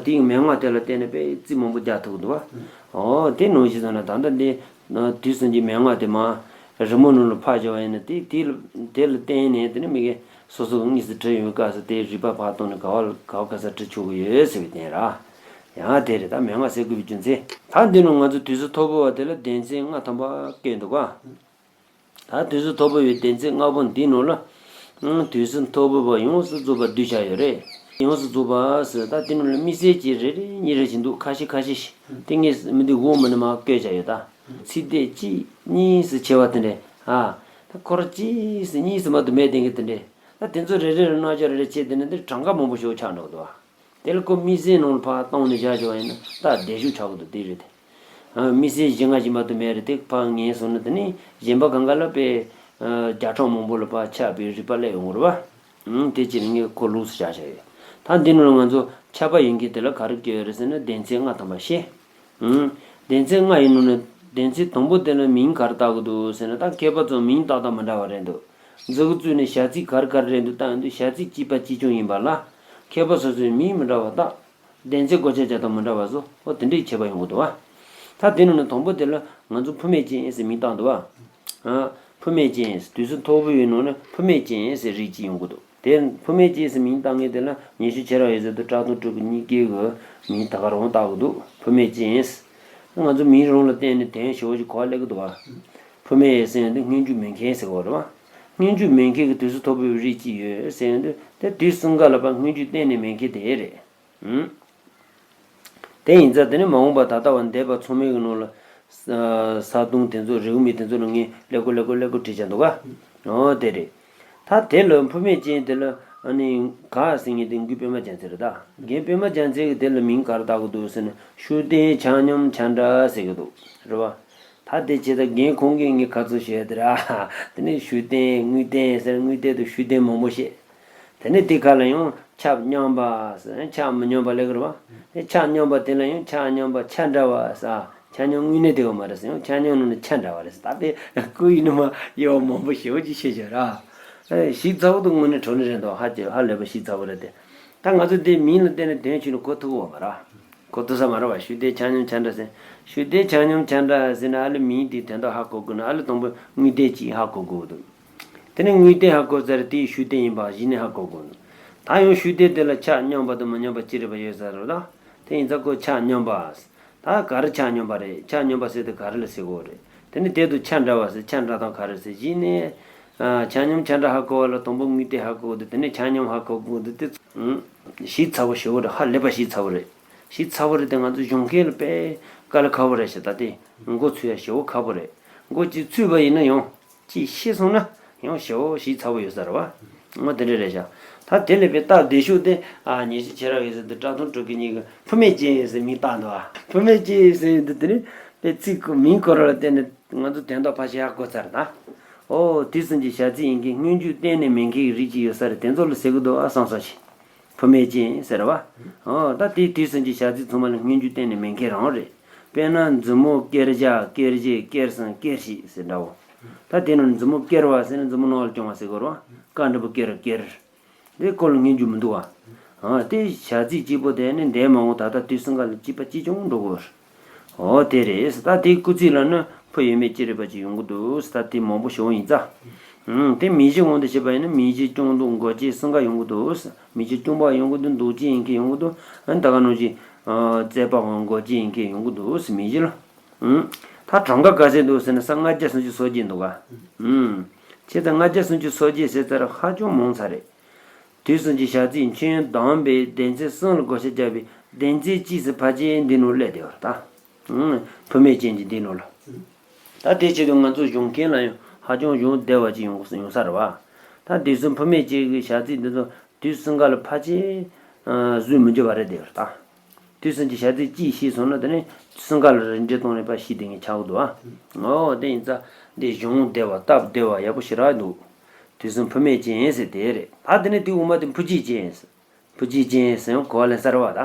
དེའི་མན་ངག་དེ་ལ་བརྟེན་ནས་དཔེ་རྩིས་མང་པོ་རྒྱག་ཐུབ་ཀྱི་འདུག་བ། འོ་དེ་ནང་བཞིན་སོང་ན་ད་ལྟ་འདི་དུས་གསུམ་གྱི་མན་ངག་དེ་མར་རི་མོ་ནང་ལ་ཕབ་བཞག་པ་ཡིན་ན་དེ་དེ་ལ་དེ་ལ་བརྟེན་ནས་དེ་ནི་མི་གི་སོ་སོ་གི་དངོས་སུ་བྲིས་ཡོང་སྐབས་སུ་དེའི་རིག་པ་ཕར་བཏང་ནས་ག་བ་ག་བ་ག་ས་བྲིས་ཆོག་གི་ཡོད་ཟེར་བའི་དོན་རེད། ཡང་དེ་རེད། ད་མན་ངག་ཟེར་དགོས་པའི་རྒྱུ་མཚན། ད་འདི་ནང་ང་ཚོ་དུས་སུ་ཐོར་བུ་བ་དེ་ལ་སྡེ་ཚན་ལྔ་ཐམ་པ་བཀོད་འདུག་ག་ད་དུས་སུ་ཐོར་བུ་བའི་སྡེ་ཚན་ལྔ་པོ་འདིའི་ནང་ལ། ཨང་། དུས་སུ་ཐོར་བུ་བ་ཡོངས་སུ་རྫོགས་པ་བསྡུས་བཞག་ཡོད་རེད། ཡོངས་སུ་རྫོགས་པ་ཟེར་ད་དེ་ནང་ལ་དམིགས་བསལ་གྱི་རེ་རེ་གཉིས་རེ་བཞིན་འདུག་ཁ་ཤས་ཁ་ཤས་ཤིག་དེ་ངས་མི་འདི་འོག་མ་ནས་མར་བཀོད་བཞག་ཡོད་ད། ཚིག་དེ་གཅིག་གཉིས་སུ་ཕྱེ་བ་དེ་འདྲས། ཨ། ད་ཁོ་ར་གཅིག་སུ་གཉིས་སུ་མ་གཏོགས་མེད་དེ་གི་དེ་འདྲས། ད་དེ་ཚོ་རེ་རེ་རེ་རྣམ་གཞག་རེ་རེ་བྱས་དེ་ནས་འདི་གྲངས་ཀ་མང་པོ་ཞིག་ཆགས་འགྲོ་གི་འདུག་ཨ། དེ་ལ་ཁོ་དམིགས་བསལ་ནང་ལ་ཕར་བཏང་ནས་བཞག་བཞག་པ་ཡིན་ན་ད་བདེ་ཤོས་ཆགས་ཀྱི་འདུག་དེ་རེད་དེ། ཨ། དམིགས་བསལ་བཞི་ལྔ་ཞིག་མ་གཏོགས་མེད་རེད་དེ། ཕར་ངེས་སོང་ན་དེ་ནི་གཞན་པ་གང་ག་ལ་དཔེ། ཨ། བརྒྱ་ཕྲག་མང་པོ་ལ་ཕར་ཁྱབ་པའི་རིག་པ་སླེབས་ཡོང་གི་རེད་བ། ཨང་། དེ་ཅི་ནས་ངས་ཁོ་ལོགས་སུ་བཞག་བཞག་ཡོད། ད་འདི་ནང་ལ་ང་ཚོ་ ཁྱབ་པ་ཡིན་མཁན་དེ་ལ་ག་རེ་སྐྱེ་ཡོད་རེད་ཟེར་ན་སྡེ་ཚན་ལྔ་ཐམ་པ་བཤད། ཨང་། སྡེ་ཚན་ལྔ་ཡིན་ནོ་ནི་སྡེ་ཚན་དང་པོ་དེ་ལ་མིང་ག་རེ་བཏགས་ཀྱི་འདུག་ཟེར་ན། ད་མཁས་པ་ཚོ་མིང་བཏགས་སྟངས་མི་འདྲ་བ་རེད་འདུག་མཛུབ་གུ་བཙུགས་ནས་བྱ་ཚིག་ག་རེ་ག་རེ་རེད་འདུག་བཏགས་ཡོང་དུས་བྱ་ཚིག་གཅིག་པ་གཅིག་རྐྱང་ཡིན་པ་ལ། མཁས་པ་སོ་སོའི་མིང་མི་འདྲ་བ་བཏགས། སྡེ་ཚན་བགོ་བཤའ་རྒྱག་སྟངས་མི་འདྲ་བ་བཟོ། འོ་དེ་འདྲའི་ཁྱད་པར་ཡོང་གི་འདུག་བ། ད་དེ་ནང་ནས་དང་པོ་དེ་ལ་ང་ཚོ་ཕུ་མེད་ཅན་ཟེར་མིང་བཏགས་འདུག་བ། ཨ། ཕུ་མེད་ཅན་ཟེར་དུས་སུ་མཐོ་པོ་ཡོད་ནོ་ནི་ཕུ་མེད་ཅན་ཟེར་རིགས་གཅིག་ཡོང་གི་འདུག་དེ་ཕུ་མེད་ཅན་ཟེར་མིང་བཏགས་མཁན་དེ་ལ་ཉི་ཤུ་ཕྱེད་ར་ཡོད་ཟེར་དུས་སྐྲག་སྣང་སྤྲོ་སྐྱིད་གཉིས་ཀའི་གི་མིང་ད་ག་རང་བཏགས་གི་འདུག་ཕུ་མེད་ཅན་ཟེར། ང་ཚོ་མིང་རང་ལ་བརྟེན་ནས་དོན་ཞེ་པོ་ཞིག་གོ་བ་སླེབས་གི་འདུག་བ། ཕུ་མེད་ཟེར་ཡོང་དུས་སྙན་བརྒྱུད་མེད་མཁན་ཟེར་གི་རེད་བ། སྙན་བརྒྱུད་མེད་མཁན་གྱི་དུས་སུ་མཐོ་པོའི་རིགས་གཅིག་ཡོད་ཟེར་ཡོང་དུས་དེ་དུས་གསུམ་ཀ་ལ་ཕར་སྙན་བརྒྱུད་གཏན་ནས་མེད་མཁན་དེ་རེད། ཨང་། དེ་ཡིན་ཙང་དེ་ནི་མ་འོངས་པ་ད་ལྟ་བ་འདས་པ་ཚང་མའི་གི་ནང་ལ་ས་ས་དུང་དེ་ཚོ་རེའུ་མིག་དེ་ཚོ་ལ་ངས་ཀླད་ཀོར་ཀླད་ཀོར་ཀླད་ཀོར་བྲིས་བཞག་འདུག་ག་འོ་དེ་རེད། ད་དེ་ལ་ཕུ་མེད་ཅན་དེ་ལ་ཨ་ནི་ག་ཟེར་མཁན་དེ་རྒན་པད་མ་རྒྱལ་མཚན་རེད་ད། རྒན་པད་མ་རྒྱལ་མཚན་གྱིས་དེ་ལ་མིང་ག་རེ་བཏགས་ཀྱི་འདུག་ཟེར་ན་ཤུགས་ལྡན་ཆ་སྙོམས་ཆ་འདྲ་ཟེར་གྱི་འདུག་རེད་བ། ད་དེ་བྱས་ཙང་རྒན་ཁོང་གིས་ངས་ཁ་ཚུར་བཤད་དེ་ར། དེ་ནས་ཤུགས་ལྡན་དངོས་ལྡན་ཟེར། དངོས་ལྡན་དུ་ཤུགས་ལྡན་མང་པོ་བཤད། དེ་ནས་དེ་ཁ་ལ་ཡང་ཆ་སྙོམས་པ་ཟེར། ཆ་མི་སྙོམས་པ་ལབ་ཀྱི་རེད་བ། དེ་ཆ་སྙོམས་པ་དེ་ལ་ཡང་ཆ་སྙོམས་པ་ཆ་འདྲ་བ་ཟེར། ཆ་སྙོམས་དངོས་གནས་དེ་བ་མ་རེད་ཟེར། ཡང་ཆ་སྙོམས་ནང་ནས་ཆ་འདྲ་བ་རེད་ཟེར། ད་དཔེ་སྐུ་ཡིན་ནི་མ་ཡོད་མང་པོ་ཞེ་པོ་ཅིག་བཤད་བཞག་ར། ཨེ། ཞིབ་ཚགས་པོ་དུ་དངོས་གནས་དྲང་གནས་རེད་འདུག་ཧ་ཅང་ཧ་ལས་པ་ཞིབ་ཚགས་པོ་རེད་དེ། ད་ང་ཚོ་དེ་མིང་ལ་བརྟེན་ནས་དོན་ཆུང་ནས་གོ་ཐུབ་ཀྱི་ཡོད་མ་རེད། གོ་ཐུབ་ས་མ་རེད་བ། ཤུགས་ལྡན་ཆ་སྙོམས་ཆ་འདྲ་ཟེར། ཤུགས་ལྡན་ཆ་སྙོམས་ཆ་འདྲ་ཟེར་ན་ཨ་ལེ་མིང་དེའི་དོན་དག་ཧ་གོ་དགོས་ན་ཨ་ལེ་དང་པོ་དངོས་ལྡན་གཅིག་ཧ་གོ་དགོས་འདུག་དེ་ནས་དངོས་ལྡན་ཧ་གོ་ཚར་དེའི་ཤུགས་ལྡན་ཡིན་པ་གཞི་ནས་ཧ་གོ་དགོས་འདུག་ད་ཡང་ཤུགས་ལྡན་དེ་ལ་ཆ་སྙོམས་པ་དང་མི་སྙོམས་པ་ཅི་རིགས་པ་ཡོད་ས་རེད་ད། དེ་ཡིན་ཙང་ཁོ་ཆ་སྙོམས་པ། ད་ག་རེ་ཆ་སྙོམས་པ་རེད། ཆ་སྙོམས་པ་ཟེར་དེ་ག་རེ་ལ་ཟེར་གོ་རེད། དེ་ནས་དེ་དུ་ཆ་འདྲ་བ་ཟེར། ཆ་འདྲ་དང་ག་རེ་ཟེར་གཞི་ནས། ཨ། ཆ་སྙོམས་ཆ་འདྲ་ཧ་གོ་བ་ལ་དང་པོ་དངོས་ལྡན་ཧ་གོ་དགོས་འདུག་དེ་ནས་ཆ་སྙོམས་ཧ་གོ་དགོས་འདུག་དེ། ཨང་། ཞིབ་ཚགས་པོ་ཞེ་པོ་རེད། ཧ་ལས་པ་ཞིབ་ཚགས་པོ་རེད། ཞིབ་ཚགས་པོ་རེད་དེ་ང་ཚོ་གཞུང་མཁན་ལ་དཔེ་དཀའ་ལས་ཁག་པོ་རེད་ཤག་ད་དེ་མགོ་ཚོས་ཡ་ཞེ་པོ་ཁག་པོ་རེད། མགོ་གཅིག་ཚོས་པ་ཡིན་ན་ཡང་གཅིག་ཤེས་སོང་ན་ཡང་ཞེ་པོ་ཞིབ་ཚགས་པོ་ཡོད་ས་རེད་བ། ངོ་དེ་འདྲ་རེད་ཤག་ད་དེ་ལས་དཔེ་སྟབས་བདེ་ཤོས་དེ། ཨ། ཉི་ཤུ་ཕྱེད་ར་ཡོད་ས་དེ་སྐྲག་སྣང་སྤྲོ་སྐྱིད་གཉིས་ཀྱི་ཕུ་མེད་ཅན་ཟེར་མིང་བཏགས་འདུག་ཨ། ཕུ་མེད་ཅན་ཟེར་དེ་དེ་ནི་དཔེ་ཚིག་གི་མིང་སྐོར་ལ་བརྟེན་ནས་ང་ཚོ་དོན་དག་ཕལ་ཆེར་ཧ་གོ་ཚར་ད། ཨོ། དུས་གསུམ་གྱི་བྱ་ཚིག་ཡིན་མཁན་སྙན་བརྒྱུད་གཏན་ནས་མེད་མཁན་གྱི་རིགས་ཅིག་ཡོད་ས་རེད། དེ་ཚོ་ལ་ཟེར་གི་འདུག་ཨ། བསམ་བསམ་ཞིག་ཕུ་མེད་ཅན་ཟེར་བ། ཨོ། ད་དེ་དུས་གསུམ་གྱི་བྱ་ཚིག་ཚང་མ་ལ་སྙན་བརྒྱུད་གཏན་ནས་མེད་མཁན་རང་རེད། དཔེར་ན་མཛུབ་མོ་ཀེར་བཞག་ཀེར་བཞེས་ཀེར་གསུམ་ཀེར་བཞི་ཟེར་འདྲ་བོ། ད་དེ་ནང་མཛུབ་མོ་ཀེར་བ་ཟེར་ན་མཛུབ་མོ་ནང་ལ་རྐྱོང་བ་ཟེར་གོ་རེད་བ། ཀ་འགྲེང་བུ་ཀེར་ཀེར། དེ་སྐོར་ལ་སྙན་བརྒྱུད་མི་འདུག་བ། ཨ། དེ་བྱ་ཚིག་གཅིག་པོ་དེ་ནི་འདས་མ་འོངས་ད་ལྟ་དུས་གསུམ་ཀ་ལ་གཅིག་པ་གཅིག་རྐྱང་འགྲོ་དགོས། ཨོ་དེ་རེད། ད་དེའི་སྐུལ་ཚིག་ལ་ནི་ཕུ་ཡོད་མེད་ཅི་རིགས་པ་ཅིག་ཡོང་གི་འདུག་ད་དེ་མང་པོ་ཞེ་པོ་ཡིན་ཙང་། ཨང་། དེ་མིང་གཞི་དབང་དུ་བྱས་པ་ཡིན་ན་མིང་གཞི་རྐྱང་འདོགས་འགོག་བྱེད་གསུམ་ཀ་ཡོང་གི་འདུག་མིང་གཞི་རྐྱང་པ་ཡོང་གི་འདུག་འདོགས་བྱེད་ཡིན་མཁན་ཡོང་གི་འདུག་ཨ་ནི་ད་ག་ནང་བཞིན། ཨ། བཙས་པའམ་འགོག་བྱེད་ཡིན་མཁན་ཡོང་གི་འདུག་མིང་གཞི་ལ། ཨང་། ད་གྲངས་ཀ་ག་ཚད་འདུག་ཟེར་ན་ས་ལྔ་བརྒྱ་སུམ་ཅུ་སོ་བརྒྱད་འདུག་ག་ཨང་། བྱས་ཙང་ལྔ་བརྒྱ་སུམ་ཅུ་སོ་བརྒྱད་ཟེར་ཙང་ཧ་ཅང་མང་ཚར་རེད། དུས་གསུམ་གྱི་བྱ་ཚིག་ཁྱོན་བསྡོམས་པས་སྡེ་ཚན་གསུམ་ལ་བགོ་བཤའ་བརྒྱབ་པའི་སྡེ་ཚན་གཅིག་སུ་ཕལ་ཆེར་འདི་ནང་སླེབས་བསྡད་པ་རེད་ད། ཨང་། ཕུ་མེད་ཅན་གྱི་འདི་ནང་ལ། ད་དེ་བྱེད་དུས་ང་ཚོ་གཞུང་མཁན་ལ་ཡང་ཧ་ཅང་གཞུང་བདེ་བ་ཅིག་ཡོང་ཡོང་ས་རེད་བ། ད་དུས་གསུམ་ཕུ་མེད་ཅན་གྱི་བྱ་ཚིག་འདི་ཚོ་དུས་གསུམ་ཀ་ལ་ཕལ་ཆེར་བཟོས་མི་འགྱུར་བ་རེད་བསྡད་པ་རེད་ད། དུས་གསུམ་གྱི་བྱ་ཚིག་གཅིག་ཤེས་སོང་ན་དེ་ནས་གསུམ་ཀ་ལ་རིགས་འགྲེ་གཏོང་ནས་ཕར་ཤེས་བསྡད་མཁན་ཆགས་ཀྱི་འདུག་ཨ། ཨོ་དེ་ཡིན་ཙང་འདི་གཞུང་བདེ་བ་སྟབས་བདེ་བ་ཡག་པོ་ཞེ་དྲག་འདུག་དུས་གསུམ་ཕུ་མེད་ཅན་ཟེར་དེ་རེད། ད་དེ་ནས་དེའི་འོག་མ་དེ་ཕུ་གཅིག་ཅན་ཟེར། ཕུ་གཅིག་ཅན་ཟེར་ཡང་གོ་བ་ལེན་ས་རེད་བ་ད།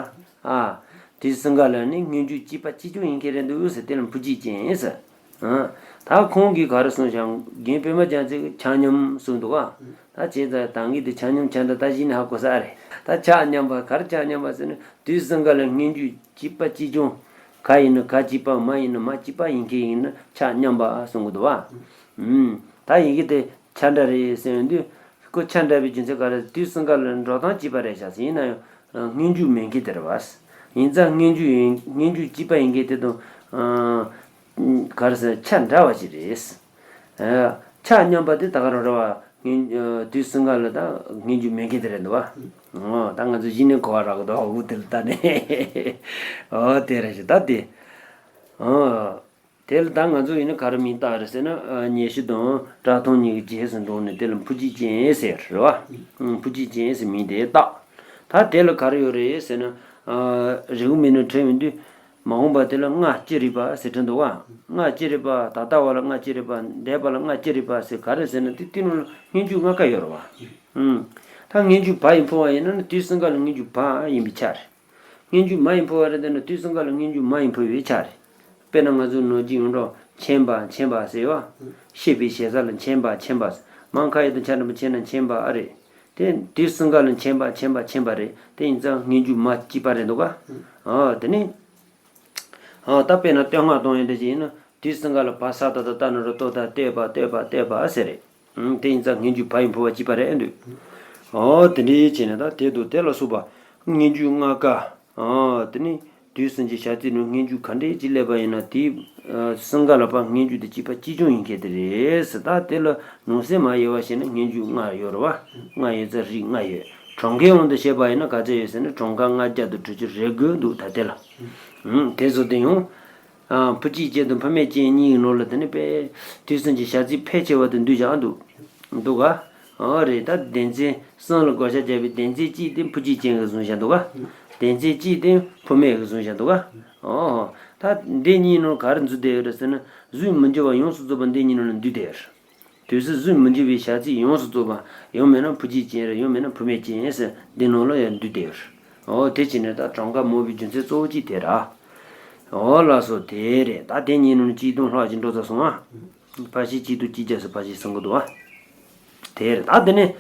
ཨ། དུས་གསུམ་ཀ་ལ་ནི་སྙན་བརྒྱུད་གཅིག་པ་གཅིག་རྐྱང་ཡིན་མཁན་རེད་འདུག་ཟེར་དེ་ལ་ཕུ་གཅིག་ཅན་ཟེར། ཨ། ད་ཁོང་གིས་ག་རེ་གསུངས་ཤག་རྒན་པད་མ་རྒྱལ་མཚན་གྱིས་ཆ་སྙོམས་གསུངས་འདུག་ག་ད་བྱས་ཙང་ད་ངས་དེ་ཆ་སྙོམས་ཆ་འདྲ་ད་གཞི་ནས་ཧ་གོ་ས་རེད། ད་ཆ་སྙོམས་པ་ག་རེ་ཆ་སྙོམས་པ་ཟེར་ན་དུས་གསུམ་ཀ་ལ་སྙན་བརྒྱུད་གཅིག་པ་གཅིག་རྐྱང་། ག་ཡིན་ན་ག་གཅིག་པ། མ་ཡིན་ན་མ་གཅིག་པ་ཡིན་མཁན་ཡིན་ན་ཆ་སྙོམས་པ་གསུང་གི་འདུག་བ། ཨུམ། ད་ཡི་གེ་དེ་ཆ་འདྲ་རེད་ཟེར་ཡོང་དུས། ཁོ་ཆ་འདྲ་བའི་རྒྱུ་མཚན་ག་རེ། དུས་གསུམ་ཀ་ལ་འགྲོ་སྟངས་གཅིག་པ་རེད་ཤག་ཟེར། ཡིན་ན་ཡང་སྙན་བརྒྱུད་མེད་མཁན་དེ་རེད་བ། ཡིན་ཙང་སྙན་བརྒྱུད་ཡིན། སྙན་བརྒྱུད་གཅིག་པ་ཡིན་མཁན་དེ་དང་། ཨ། ག་རེ་ཟེར། ཆ་འདྲ་བ་ཞིག་རེད། ཨ། ཆ་སྙོམས་པ་དེ་ད་ག་རང་རེད་བ། སྙན། ཨ། དུས་གསུམ་ཀ་ལ་ད་སྙན་བརྒྱུད་མེད་མཁན་དེ་རེད་འདུག་བ། ཨོ། ད་ང་ཚོ་གཞི་ནས་གོ་བ་རག་གི་འདུག་འོ་དེ་ལ་ད་ནས། ཨོ་དེ་རེད་ཤག་ད་དེ། ཨོ། དེ་ལ་ད་ང་ཚོ་ཡིན་ན་ག་རེ་མིང་བཏགས་རེད་ཟེར་ན། ཨ། ཉི་ཤུ་དང་སྐྲག་སྣང་གཉིས་ཀྱི་རྗེས་སུ་འགྲོ་ནས་དེ་ལ་ཕུ་གཅིག་ཅན་ཟེར་རེད་བ། ཨང་། ཕུ་གཅིག་ཅན་ཟེར་མིང་དེ་བཏགས། ད་དེ་ལ་ག་རེ་ཡོད་རེད་ཟེར་ན། ཨ། རེའུ་མིག་ནང་བྲིས་ཡོང་དུས། མ་འོངས་པ་དེ་ལ་སྔ་ཅི་རིགས་པ་ཟེར་བྲིས་འདུག་བ། སྔ་ཅི་རིགས་པ། ད་ལྟ་བ་ལ་སྔ་ཅི་རིགས་པ། འདས་པ་ལ་སྔ་ཅི་རིགས་པ་ཟེར་ག་རེ་ཟེར་ན་དེ་དེ་ནང་ལ་སྙན་བརྒྱུད་ལྔ་ཀ་ཡོད་རེད་བ། ཨང་། ད་སྙན་བརྒྱུད་བ་ཡིས་འཕངས་པ་ཡིན་ན་ནི་དུས་གསུམ་ཀ་ལ་སྙན་བརྒྱུད་བ་ཡིན་པའི་ཆ་རེད། སྙན་བརྒྱུད་མ་ཡིས་འཕོ་བ་རེད། དེ་ནི་དུས་གསུམ་ཀ་ལ་སྙན་བརྒྱུད་མ་ཡིས་འཕོ་བའི་ཆ་རེད། དཔེར་ན་ང་ཚོའི་ནང་གི་ཡོངས་གྲགས་མཁྱེན་པ་མཁྱེན་པ་ཟེར་བ། ཤེས་པའི་ཞེ་ས་ལ་མཁྱེན་པ་མཁྱེན་པ་ཟེར། མ་མཁའ་ཡི་དང་ཆ་འདྲ་པོ་མཁྱེན་ན་མཁྱེན་པ་ཨ་རེད། དེ་དུས་གསུམ་ཀ་ལ་མཁྱེན་པ་མཁྱེན་པ་མཁྱེན་པ་རེད། དེ་ཡིན་ཙང་སྙན་བརྒྱུད་མ་གཅིག་པ་རེད་འདུག་ག་ཨ་དེ་ནི། ཨ་ད་དཔེར་ན་བསྟོད་བསྔགས་གཏོང་ཡས་འདྲ་ཞིག་ཡིན་ན་དུས་གསུམ་ཀ་ལ་བ་ས་ད་ད་ད་ན་རོ་ཏོ་ད་བསྟོད་པ་བསྟོད་པ་བསྟོད་པ་ཟེར་རེད། ཨང་དེ་ཡིན་ཙང་སྙན་བརྒྱུད་བ་ཡིས་འཕོ་བ་གཅིག་པ་རེད་འདུག་ཨོ་དེ་འདྲའི་བྱས་ནས་ད་དེ་དུ་དེ་ལ་སོགས་པ་སྙན་བརྒྱུད་ལྔ་ཀ་ཨོ་དེ་ནི་དུས་གསུམ་གྱི་བྱ་ཚིག་ནང་སྙན་བརྒྱུད་ག་འདྲས་ཅིག་སླེབས་པ་ཡིན་ན་དེའི་གསུམ་ཀ་ལ་ཕར་སྙན་བརྒྱུད་དེ་གཅིག་པ་གཅིག་མཚུངས་ཡིན་མཁན་དེ་རེད་ཟེར། ད་དེ་ལ་ནང་གསེས་མ་དབྱེ་བ་བྱས་ན་སྙན་བརྒྱུད་ལྔ་ཡོད་རེད་བ། ལྔ་ཡོད་ཙང་རིགས་ལྔ་ཡོད། གྲངས་ཀའི་དབང་དུ་བྱས་པ་ཡིན་ན་ག་ཚོད་ཡོད་ཟེར་ན་གྲངས་ཀ་ལྔ་བརྒྱ་དང་དྲུག་ཅུ་རེ་དགུ་འདུག་ད་དེ་ལ། ཨང་དེ་ཚོ་དེ་ཡང་། ཨ་བུ་གཅིག་ཅན་དང་བུད་མེད་ཅན་གཉིས་ཀྱི་ནང་ལ་དེ་ནི་དཔེ་དུས་གསུམ་གྱི་བྱ་ཚིག་ཕལ་ཆེ་བ་དེ་འདུས་བཞག་འདུག་འདུག་ག་ཨོ་རེད། ད་སྡེ་ཚན་གསུམ་ལ་བགོ་བཤའ་བརྒྱབ་པའི་སྡེ་ཚན་གཅིག་དེ་བུ་གཅིག་ཅན་གྱིས་བཟུང་བཞག་འདུག་ག་སྡེ་ཚན་གཅིག་དེ་བུད་མེད་ཀྱིས་བཟུང་བཞག་འདུག་ག་ཨོ། ད་འདི་གཉིས་ནང་ག་རེ་འཛུལ་བསྡད་ཡོད་རེད་ཟེར་ན་གཟུགས་མི་འགྱུར་བ་ཡོངས་སུ་རྫོགས་པ་འདི་གཉིས་ནང་ལ་འདུས་བསྡད་ཡོད་རེད། དུས་གསུམ་གཟུགས་མི་འགྱུར་བའི་བྱ་ཚིག་ཡོངས་སུ་རྫོགས་པ་ཡང་མིན་ན་བུ་གཅིག་ཅན་རེད། ཡང་མིན་ན་བུད་མེད་ཅན་ཟེར་འདི་ནང་ལ་ཡང་འདུས་བསྡད་ཡོད་རེད། ཨོ་དེ་བྱས་ནས་ད་གྲངས་ཀ་མང་བའི་རྒྱུ་མཚན་གཙོ་བོ་གཅིག་དེ་རེད། ཨོ་ལགས་སོ་དེ་རེད། ད་དེ་གཉིས་ནང་གཅིག་དང་ལྷག་ཅིག་འགྲོ་ཚར་སོང་ང་། ཕལ་ཆེར་གཅིག་དང་གཅིག་བརྒྱ་ཟེར་ཕལ་ཆེར་གསུང་གི་འདུག་ཨ། དེ་རེད། ད་དེ་ནས་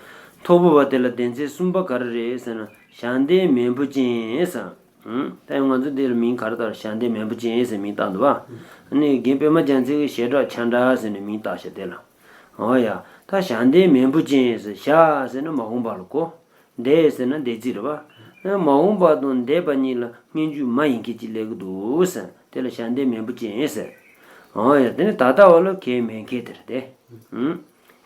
ཐོར་བུ་བ་དེ་ལ་སྡེ་ཚན་གསུམ་པ་ག་རེ་རེད་ཟེར་ན་བྱ་འདས་མེས་བུ་ཅན་ཟེར། ཨང་། ད་ཡང་ང་ཚོ་འདི་ལ་མིང་ག་རེ་བཏགས། བྱ་འདས་མེས་བུ་ཅན་ཟེར་མིང་བཏགས་འདུག་བ། ཨ་ནི་རྒན་པད་མ་རྒྱལ་མཚན་གྱིས་བྱེ་བྲག་ཆ་འདྲ་ཟེར་ནས་མིང་བཏགས་ཤག་དེ་ལ། འོ་ཡ། ད་བྱ་འདས་མེས་བུ་ཅན་ཟེར། བྱ་ཟེར་ན་མ་འོངས་པ་ལ་གོ། འདས་ཟེར་ན་འདས་ཚིག་རེད་བ། ཨ་མ་འོངས་པ་དང་འདས་པ་གཉིས་ལ་སྙན་བརྒྱུད་མ་ཡིན་མཁན་ཅིག་སླེབས་ཀྱི་འདུག་ཟེར། དེ་ལ་བྱ་འདས་མེས་བུ་ཅན་ཟེར། འོ་ཡ། དེ་ནི་ད་ལྟ་བ་ལ་གལ་མེད་མཁན་དེ་རེད་དེ། ཨང་།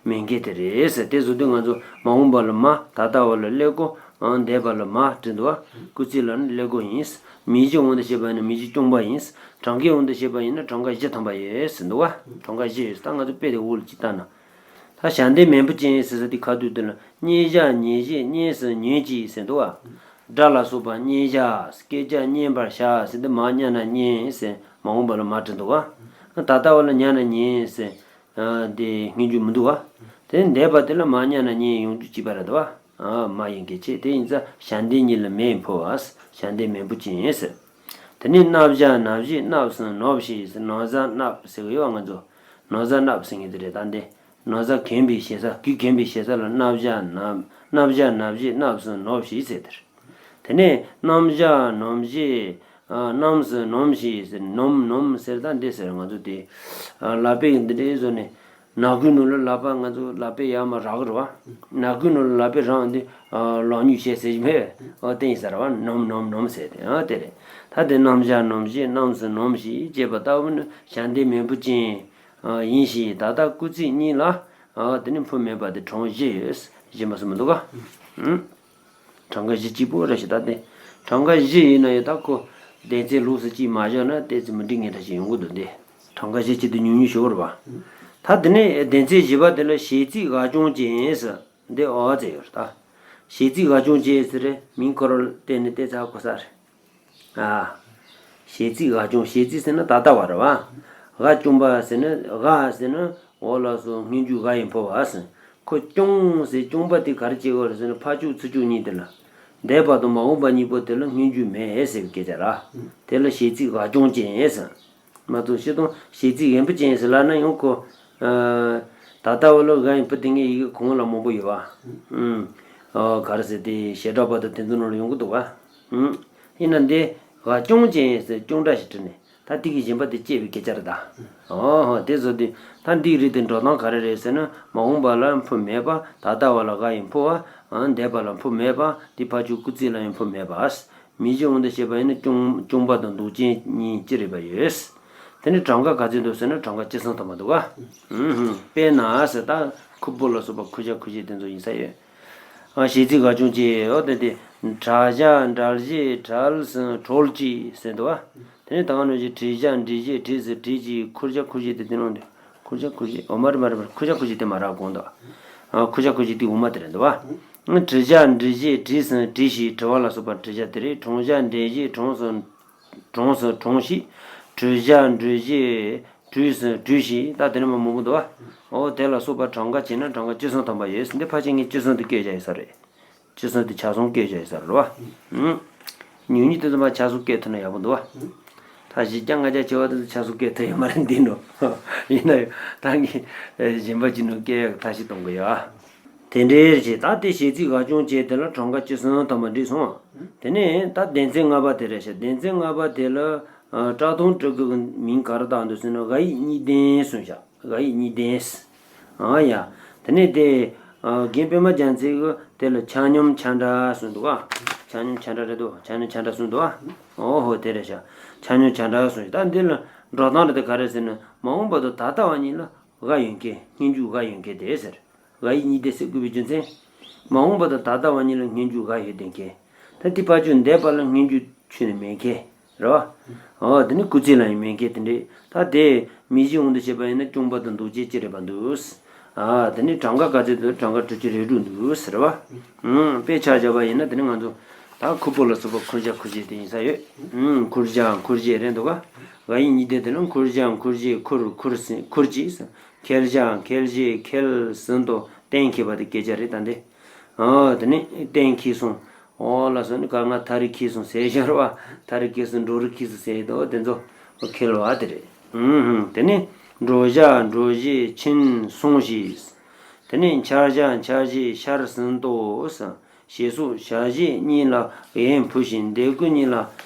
མེད་མཁན་དེ་རེད་ཟེར། དེ་བཟོ་དུས་ང་ཚོ་མ་འོངས་པ་ལ་མ། ད་ལྟ་བ་ལ་ཀླད་ཀོར། ཨང་། འདས་པ་ལ་མ་བྲིས་འདུག་བ། སྐུལ་ཚིག་ལ་ནི་ཀླད་ཀོར་ཡིན། མིང་གཞིའི་དབང་དུ་བྱས་པ་ཡིན་ན་མིང་གཞི་རྐྱང་པ་ཡིན། གྲངས་ཀའི་དབང་དུ་བྱས་པ་ཡིན་ན་གྲངས་ཀ་བཞི་ཐམ་པ་ཡོད་ཟེར་འདུག་བ། གྲངས་ཀ་བཞི་ཡོད་ཟེར། ད་ང་ཚོ་དཔེ་དེ་འོག་ལ་ཅིག་ལྟ་ན། ད་བྱ་འདས་མེས་བུ་ཅན་ཟེར་ས་དེ་ཁ་ཐུག་དེ་ལ་སྙན་བཞག་ཉན་བཞེས་སྙན་སུ་ཉོན་ཅིག་ཟེར་འདུག་བ། སྒྲ་ལ་སོགས་པ་སྙན་བཞག་སྐད་ཆ་སྙན་པར་བྱ་ཟེར་དུས་མ་སྙན་ན་སྙན་ཟེར་མ་འོངས་པ་ལ་མ་བྲིས་འདུག་བ། ད་ལྟ་བ་ལ་ཉན་ན་ཉན་ཟེར། ཨ་དེ་སྙན་བརྒྱུད་མི་འདུག་བ། དེ་འདས་པ་དེ་ལ་མ་སྙན་ན་སྙན་ཡོང་རྒྱུ་གཅིག་པ་རེད་དོ། ཨ་མ་ཡིན་གྱི་ཆེད་དེ་ཡིན་ཙང་བྱ་འདས་གཉིས་ལ་མེས་འཕོ་བ། བྱ་འདས་མེས་བུ་ཅན་ཟེར། དེ་ནས་ན་བཞག་ན་བཞེས་ནབ་སུ་ནོབ་ཞེས་ཟེར། ན་བཞག་ནབ་ཟེར་གི་ཡོད་བ་ང་ཚོ། ན་བཞག་ནབ་ཟེར་མཁན་དེ་རེད། ད་འདི་ན་བཞག་གན་པའི་ཞེ་ས། གི་གན་པའི་ཞེ་ས་ལ་ན་བཞག་ནབ། ན་བཞག་ན་བཞེས་ནབ་སུ་ནོབ་ཞེས་ཟེར་དེ་རེད། དེ་ནས་ནམ་བཞག་ནམ་བཞེས། ཨ་ནམ་སུ་ནོམ་ཞེས་ཟེར། ནོམ་ནོམ་ཟེར། ད་འདི་ཟེར་ང་ཚོ་དེ། ཨ་ལག་པས་འདི་འདྲའི་བཟོ་ནས། ནག་གུའི་ནང་ལ་ལག་པ་ང་ཚོ་ལག་པས་ཡར་མར་རག་གི་རེད་བ། ནག་གུའི་ནང་ལ་ལག་པས་རག་འདི། ཨ་ལག་ཉུལ་བྱས་ཟེར་གྱི་མེད། ཨ་དེ་ཡིན་ས་རེད་བ། ནོམ་ནོམ་ནོམ་ཟེར་ཏེ། ཨ་དེ་རེད། ད་དེ་ནམ་བཞག་ནམ་བཞེས་ནམ་སུ་ནོམ་ཞེས་བྱས་པ་ལྟ་བུ་ནི་བྱ་འདས་མེས་བུ་ཅན་ཨ་ཡིན་ཞིང་། ད་ལྟ་སྐུལ་ཚིག་གཉིས་ལ་ཨ་དེ་ནི་འཕོ་མེད་པ་དེ་གྲངས་བཞི་ཡོད། གཞན་པ་སུ་མི་འདུག་ག་ཨང་། གྲངས་ཀ་བཞི་གཅིག་པོ་རེད་ཤག་ད་དེ་གྲངས་ཀ་བཞི་ཡིན་ན་ཡང་ད་ཁོ་སྡེ་ཚན་ལོགས་སུ་གཅིག་མ་བཞག་ན་ཏོག་ཙམ་མི་འགྲིག་མཁན་འདྲ་ཞིག་ཡོང་གི་འདུག་འདི་གྲངས་ཀ་བཞི་གཅིག་དེ་ཉུང་ཉུང་ཞིག་རེད་བ། ད་དེ་ནས་སྡེ་ཚན་བཞི་པ་དེ་ལ་བྱེད་ཚིག་ག་རྐྱང་ཅན་ཟེར། འདི་ཨོ་ཙེ་ཡོད་རེད་ད། བྱེད་ཚིག་ག་རྐྱང་ཅན་ཟེར་རེད། མིང་ཁོ་རང་བལྟས་ནས་ཏོག་ཙམ་ཧ་གོ་ས་རེད། ཨ། བྱེད་ཚིག་ག་རྐྱང་། བྱེད་ཚིག་ཟེར་ན་ད་ལྟ་བ་རེད་བ། ག་རྐྱང་པ་ཟེར་ན། ག་ཟེར་ན་འོ་ལགས་སོ། སྙན་བརྒྱུད་ག་ཡིས་འཕོ་བ་ཟེར། ཁོ་རྐྱང་ཟེར་རྐྱང་པ་དེ་ག་རེ་བྱེད་དགོས་རེད་ཟེར་ན་ཕར་ཕྱོགས་ཚུར་ཕྱོགས་གཉིས་དེ་ལ། འདས་པ་དང་མ་འོངས་པ་གཉིས་པོ་དེ་ལ་སྙན་བརྒྱུད་མེད་ཟེར་བའི་སྐད་ཆ་རེད། དེ་ལ་བྱེད་ཚིག་ག་རྐྱང་ཅན་ཟེར། མ་གཏོགས་སྤྱིར་བཏང་བྱེད་ཚིག་ཡིན་པ་ཅན་ཟེར་ལབ་ན་ཡང་ཁོ། ཨ། ད་ལྟ་བ་ལ་ག་ཡིས་འཕོ་དེ་ངའི་ཡི་གེ་གོང་ལ་མང་པོ་ཡོད་བ། ཨུམ། ཨ་ག་རེ་ཟེར་དེ་བྱེ་བྲག་པ་དང་དེ་ཚོ་ནང་ལ་ཡོང་གི་འདུག་བ། ཨུམ། ཡིན་ན་འདི་ག་རྐྱང་ཅན་ཟེར་རྐྱང་སྒྲ་ཞིག་བྲིས་ནས་ད་དེ་གི་གཞན་པ་དེ་བཅད་པའི་སྐད་ཆ་རེད་ད། ཨོ་ཧོ། དེ་བཟོ་དུས་ད་འདིའི་རིགས་དེ་འགྲོ་སྟངས་ག་རེ་རེད་ཟེར་ན་མ་འོངས་པ་ལ་འཕོ་མེད་པ། ད་ལྟ་བ་ལ་ག་ཡིས་འཕོ་བ། ཨ་འདས་པ་ལ་འཕོ་མེད་པ། དེ་ཕར་ཕྱོགས་སྐུལ་ཚིག་ལ་ཡང་འཕོ་མེད་པ། མིང་གཞིའི་དབང་དུ་བྱས་པ་ཡིན་ན་རྐྱང་རྐྱང་པ་དང་འདོགས་ཅན་གཉིས་ཅི་རིགས་པ་ཡོད། དེ་ནི་གྲངས་ཀ་ག་ཚོད་འདུག་ཟེར་ན་གྲངས་ཀ་བཅུ་གསུམ་ཐམ་པ་འདུག་ག་ཨུ་ཧུ། དཔེར་ན་ཟེར་ད་ཁུ་བོ་ལ་སོགས་པ་ཁུ་བྱ་ཁུ་བྱེད་དེ་ཚོ་ཡིན་ས་ཡོད། ཨ་བྱེད་ཚིག་ག་རྐྱང་ཅན། འོ་དེ་དེ། གྲ་བཞག་གྲལ་བཞེས་གྲལ་སོང་གྲོལ་ཅིག་ཟེར་འདུག་ག་དེ་ནི་ད་ག་ནང་བཞིན་བྲིས་བཞག་འབྲི་བཞེས་བྲིས་སུ་བྲིས་ཅིག་ཁུར་བཞག་ཁུར་བཞེས་དེ་དེ་ནང་འདུག་ཁུར་བཞག་ཁུར་བཞེས། འོ་མ་རེད་མ་རེད་མ་རེད། ཁུར་བཞག་ཁུར་བཞེས་དེ་མ་རེད་དགོངས་དག་ཨ་ཁུར་བཞག་ཁུར་བཞེས་དེ་འོ་མ་དེ་རེད་འདུག་ག་བྲིས་བཞག་འབྲི་བཞེས་བྲིས་སུ་བྲིས་ཤིག་བྲི་བ་ལ་སོགས་པ་བྲིས་བཞག་དེ་རེད། བྲུས་བཞག་འབྲི་བཞེས་བྲུས་སུ་བྲུས་སུ་བྲུས་ཤིག་བྲུས་བཞག་བྲུས་བཞེས་བྲུས་སུ་བྲུས་ཤིག་ད་དེ་ནས་མ་མང་པོ་འདུག་ག་འོ་དེ་ལ་སོགས་པ་གྲངས་ཀ་བྱས་ན་གྲངས་ཀ་བཅུ་གསུམ་ཐམ་པ་ཡོད། འདི་ཕལ་ཆེར་ངས་བཅུ་གསུམ་དེ་བཀོད་བཞག་ཡོད་ས་རེད། བཅུ་གསུམ་དེ་ཆ་ཚང་བཀོད་བཞག་ཡོད་ས་རེད་བ། ཨུ། ཉུང་ཉུང་དེ་ཚོ་མར་ཆ་ཚང་བཀལ་ཐུབ་ན་ཡག་པོ་འདུག་བ། ད་བཞི་བརྒྱ་ལྔ་བརྒྱ་ཆེ་བ་དེ་ཚོ་ཆ་ཚང་བཀལ་ཐུབ་ཡོད་མ་རེད་འདི་འགྲོ། ཡིན་ན་ཡང་ད་ངས་གཞན་པ་ཅིག་ནང་བཀལ་ཡག་ཐབས་ཤེས་གཏོང་གི་ཡོད། དེ་འདྲའི་རེད། ད་དེ་གཞས་ཚིག་ག་བྱུང་བྱས་དེ་ལ་གྲངས་ཀ་བཅུ་གསུམ་ཐམ་པ་འགྲིག་སོང་། དེ་ནས་ད་སྡེ་ཚན་ལྔ་པ་དེ་རེད་ཤག་སྡེ་ཚན་ལྔ་པ་དེ་ལ་ཨ་བཀྲག་མདངས་སྤྲོད་སྐུལ་གྱི་མིང་ག་རེ་བཏགས་འདུག་ཟེར་ན། དབའ་ཡིག་གཉིས་ལྡན་གསུངས་ཤག་དབའ་ཡིག་གཉིས་ལྡན། ཨ་ཡ། དེ་ནས་དེ་ཨ་རྒན་པད་མ་རྒྱལ་མཚན་གྱིས་དེ་ལ་ཆ་སྙོམས་ཆ་འདྲ་གསུངས་འདུག་ག་ཆ་སྙོམས་ཆ་འདྲ་རེད་འདུག་ཆ་སྙོམས་ཆ་འདྲ་གསུངས་འདུག་ག་ཨོ་ཧོ། དེ་རེད་ཤག་ཆ་སྙོམས་ཆ་འདྲ་གསུངས་ཤག་ད་འདི་ལ་འགྲོ་སྟངས་རེ་དེ་ག་རེ་ཟེར་ན། མ་འོངས་པ་དང་ད་ལྟ་བ་གཉིས་ལ་དབའ་ཡོད་མཁན། སྔོན་འཇུག་དབའ་ཡོད་མཁན་དེ་ཟེར། དབའ་ཡིག་གཉིས་ལྡན་ཟེར་དགོས་པའི་རྒྱུ་མཚན། མ་འོངས་པ་དང་ད་ལྟ་བ་གཉིས་ལ་སྔོན་འཇུག་དབའ་ཡོད་བསྡད་མཁན། ད་དེ་ཕར་ཕྱོགས་འདས་པ་ལ་སྔོན་འཇུག་ཁྱོན་ནས་མེད་མཁན་རེད་བ། ཨོ་དེ་ནི་སྐུལ་ཚིག་ལ་ཡང་མེད་མཁན་དེ་འདྲས། ད་དེ་མིང་གཞི་དབང་དུ་བྱས་པ་ཡིན་ན་སྐྱོང་བ་དང་འདོགས་བྱེད་ཅི་རེད་པ་འདུག་ཨ་དེ་ནི་གྲངས་ཀ་ག་ཚོད་འདུག་གྲངས་ཀ་དྲུག་ཅུ་རེ་དྲུག་འདུག་ཟེར་བ། ཨང་། དཔེ་ཆ་བཞག་པ་ཡིན་ན་དེ་ནི་ང་ཚོ་ད་ཁུ་བོ་ལ་སོགས་པ་ཁུར་བཞག་ཁུར་བཞེས་དེ་ཡིན་ས་ཡོད། ཨང་། ཁུར་བཞག་ཁུར་བཞེས་རེད་འདུག་ག་དབའ་ཡིག་གཉིས་ལྡན་དེ་ལ་ཁུར་བཞག་ཁུར་བཞེས། ཁུར་ཁུར་ཟིན་ཁུར་གྱིས། ཁྱེར་བཞག་ཁྱེར་བཞེས། ཁྱེར་ཟིན་ཏོ། གཏན་འཁེལ་བ་དེ་སྐད་ཆ་རེད་ད་འདི། ཨོ་དེ་ནི་གཏན་འཁེལ་སོང་། ཨོ་ལ་སོགས་ནི་ག་ང་ཐག་རིང་འཁེལ་སོང་ཟེར་བཞག་རེད་བ། ཐག་རིང་འཁེལ་སོང་། འགྲོ་རིང་འཁེལ་སོང་ཟེར་དོ་དེ་ཚོ་འཁེལ་བ་དེ་རེད། ཨུམ་ཧུམ། དེ་ནི་འགྲོ་བཞག་འགྲོ་བཞེས་ཕྱིན་སོང་ཞེས། དེ་ནི་འཕྱར་བཞག་འཕྱར་བཞེས་ཤར་ཟིན་ཏོ་ཟེར། ཞེས་སོགས་བྱ་བྱེད་གཉིས་ལ་ཡན་ཕུ་ཞིང་། འདས་སྐུལ་གཉིས་ལ།